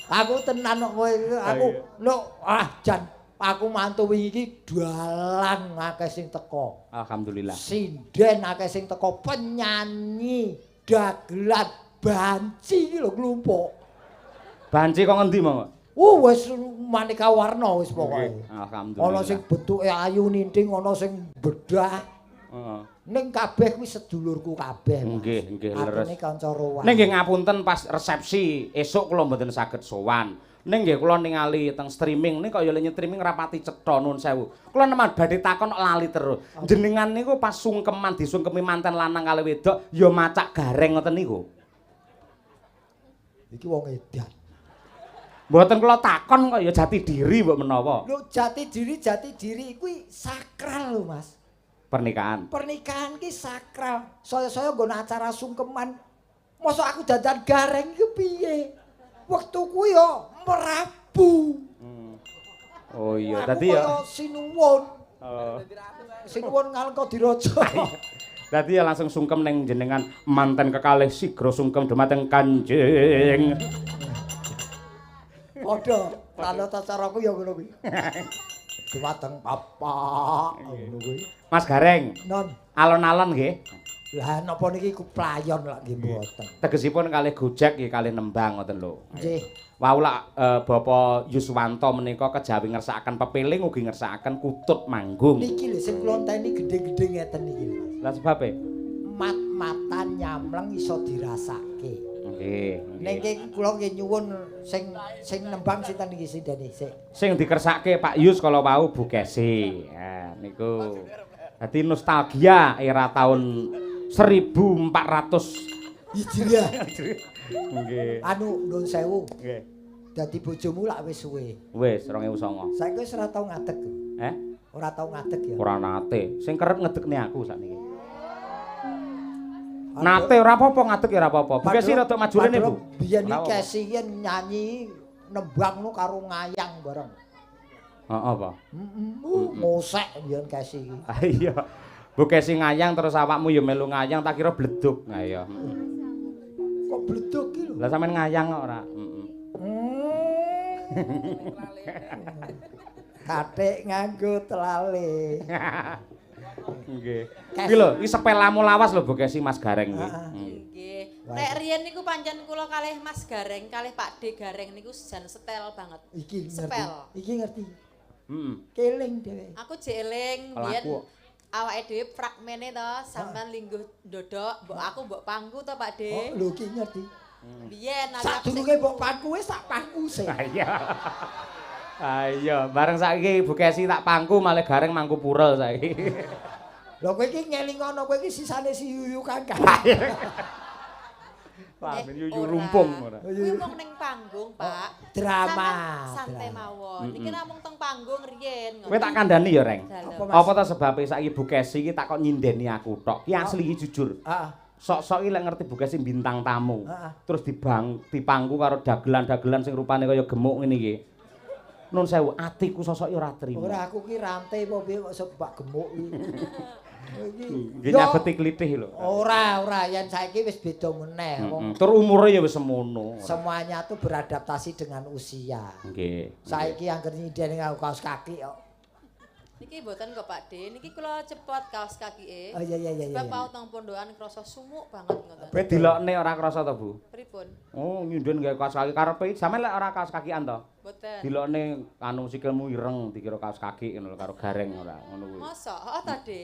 Aku tenan kok kowe aku lho ah jan aku mantu wingi iki dalang akeh sing teko. Alhamdulillah. Sinden akeh sing teko, penyanyi, dagelan, banci iki lho nglumpuk. Banci kok ngendi monggo? Wis maneka warna wis pokoke. Alhamdulillah. Ana sing bentuke ayu ninting, ana sing bedah. Heeh. Ning kabeh kuwi sedulurku kabeh. Nggih, nggih leres. Artine kanca rowan. Ning nggih ngapunten pas resepsi esuk kula mboten saged sowan. Ning nggih kula ningali teng streaming ning kaya streaming rapati cetha nuwun sewu. Kula neman badhe takon kok lali terus. Jenengan niku pas sungkeman disungkemi manten lanang kali wedok ya macak gareng ngoten niku. Iki wong edan. Mboten kula takon kok ya jati diri mbok menawa. Lho jati diri kuwi sakral lho Mas. Pernikahan. Pernikahan ki sakral. Saya-saya nggon acara sungkeman. Mosok aku dandan gareng ki piye? Wektu kuwi yo merabu. Oh iya, dadi ya sinuwun. Oh. Sinuwun Ngalengka Diraja. Dadi ya langsung sungkem ning jenengan manten kekalih sigra sungkem dumateng Kanjeng. Padha, tata caraku ya ngono kuwi. Dumateng bapak ngono kuwi. Mas Gareng. Non. Alon-alon nggih. Lah napa niki ku playon lak nggih mboten. Tegesipun kalih Gojek nggih kalih nembang ngoten lho. Nggih. Wau lak Bapak Yuswanto menika kejawi ngersakaken pepiling ugi ngersakaken kutut manggung. Niki lho sing kula enteni gedhe-gedhe ngeten niki lho Mas. Lah sebabe? Mat-matan nyamleng iso dirasake. Nggih. Ning kula nggih nyuwun sing nembang sinten niki sindene sik. Sing dikersake Pak Yus kala wau Bu Kesi. Ha niku. Dadi nostalgia era tahun 1400 Hijriah. Nggih. Anu nuwun sewu. Nggih. Dadi bojomu lak wis suwe. Wis 2009. Saiki wis ora tau ngadeg. Eh? Ora tau ngadeg ya. Ora nate. Sing kerep ngedekne aku sakniki. Nate ora apa-apa ngadeg ya ora apa-apa. Bu Kesi rada maju rene, Bu. Biyen iki Kesi yen nyanyi nembang nu karo ngayang bareng. Heeh apa? Heeh. Ngosek biyen Kesi iki. Ah iya. Bu Kesi ngayang terus awakmu ya melu ngayang tak kira bledug. Ha iya. Kok bledug ki lho? Lah sampean ngayang kok ora? Heeh. Kathik nganggo telale. Nggih. Iki lho, iki sepelamu lawas lho Bu Kesi Mas Gareng kuwi. Nggih. Nek riyen niku pancen kula kalih Mas Gareng, kalih Pak D Gareng niku jan setel banget. Iki ngerti. Sepel. Iki ngerti. Heeh. Keling dhewe. Aku jek eling biyen Pelaku. Awake dhewe fragmene to, sampean lingguh ndodok, mbok aku mbok pangku to, Pak De. Oh, lho ki ngerti. Biyen Sadurunge mbok pangku wis tak pangku sih. Ayo. Ayo, bareng saiki Bu Kesi tak pangku malah gareng mangku purel saiki. Lho kowe iki ngelingono kowe iki sisane si Yuyu kan. Wah, men Yuyu rumpung ora. Kuwi mung ning panggung, Pak. Drama. Santai mawon. Niki namung teng panggung riyen. Kowe tak kandhani ya, Reng. Apa, Apa ta sebabe saiki Bu Kesi iki tak kok nyindeni aku tok. Ki asli iki jujur. Heeh. Sok-sok iki lek ngerti Bu Kesi bintang tamu. Heeh. Terus dipangku karo dagelan-dagelan sing rupane kaya gemuk ngene iki. Nun sewu, atiku sosok ora trimo. Ora aku ki rante apa piye kok sebab gemuk iki. Nggih nyabeti klithih lho. Ora, ora yen saiki wis beda meneh. Wong Tur umure ya wis semono. Semuanya tuh beradaptasi dengan usia. Nggih. Saiki angger nyinden nganggo kaos kaki kok. Niki mboten kok Pak De, niki kula cepot kaos kakike. Oh iya iya iya. Sebab wau teng pondokan krasa sumuk banget ngoten. Kowe dilokne ora krasa to, Bu? Pripun? Oh, nyinden gawe kaos kaki karepe sampeyan lek ora kaos kakian to? Mboten. Dilokne anu sikilmu ireng dikira kaos kaki ngono lho karo gareng ora ngono kuwi. Mosok? Heeh ta, De?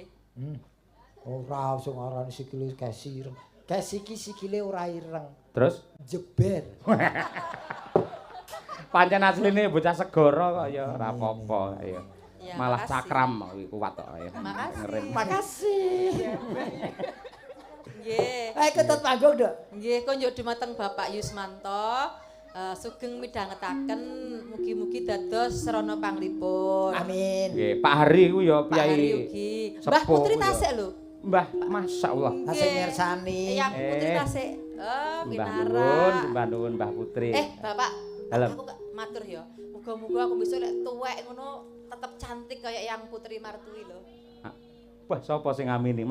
Ora sing arane sikile Kesi ireng. Kesi iki sikile ora ireng. Terus jeber. Pancen asline bocah segara kok ya ora apa-apa ya. Ya, malah makasih. Cakram kuwi kuat kok ya. Makasih. Makasih. Nggih. Ayo ketut panggung, Dok. Nggih, konjuk dumateng Bapak Yusmanto. Sugeng midhangetaken mugi-mugi dados srana panglipur. Amin. Nggih, Pak Hari ku ya Pak Hari piyai. ugi. Mbah Putri tasik lho. Mbah, masyaallah. Tasik mirsani. Yang Putri tasik. Oh, Mbah pinara. nuwun, mbah nuwun Mbah Putri. Bapak, Dalem. aku matur ya. Muga-muga aku besok lek tuwek ngono tetep cantik kayak yang Putri Martui lho. Wah, sapa sing ngamini?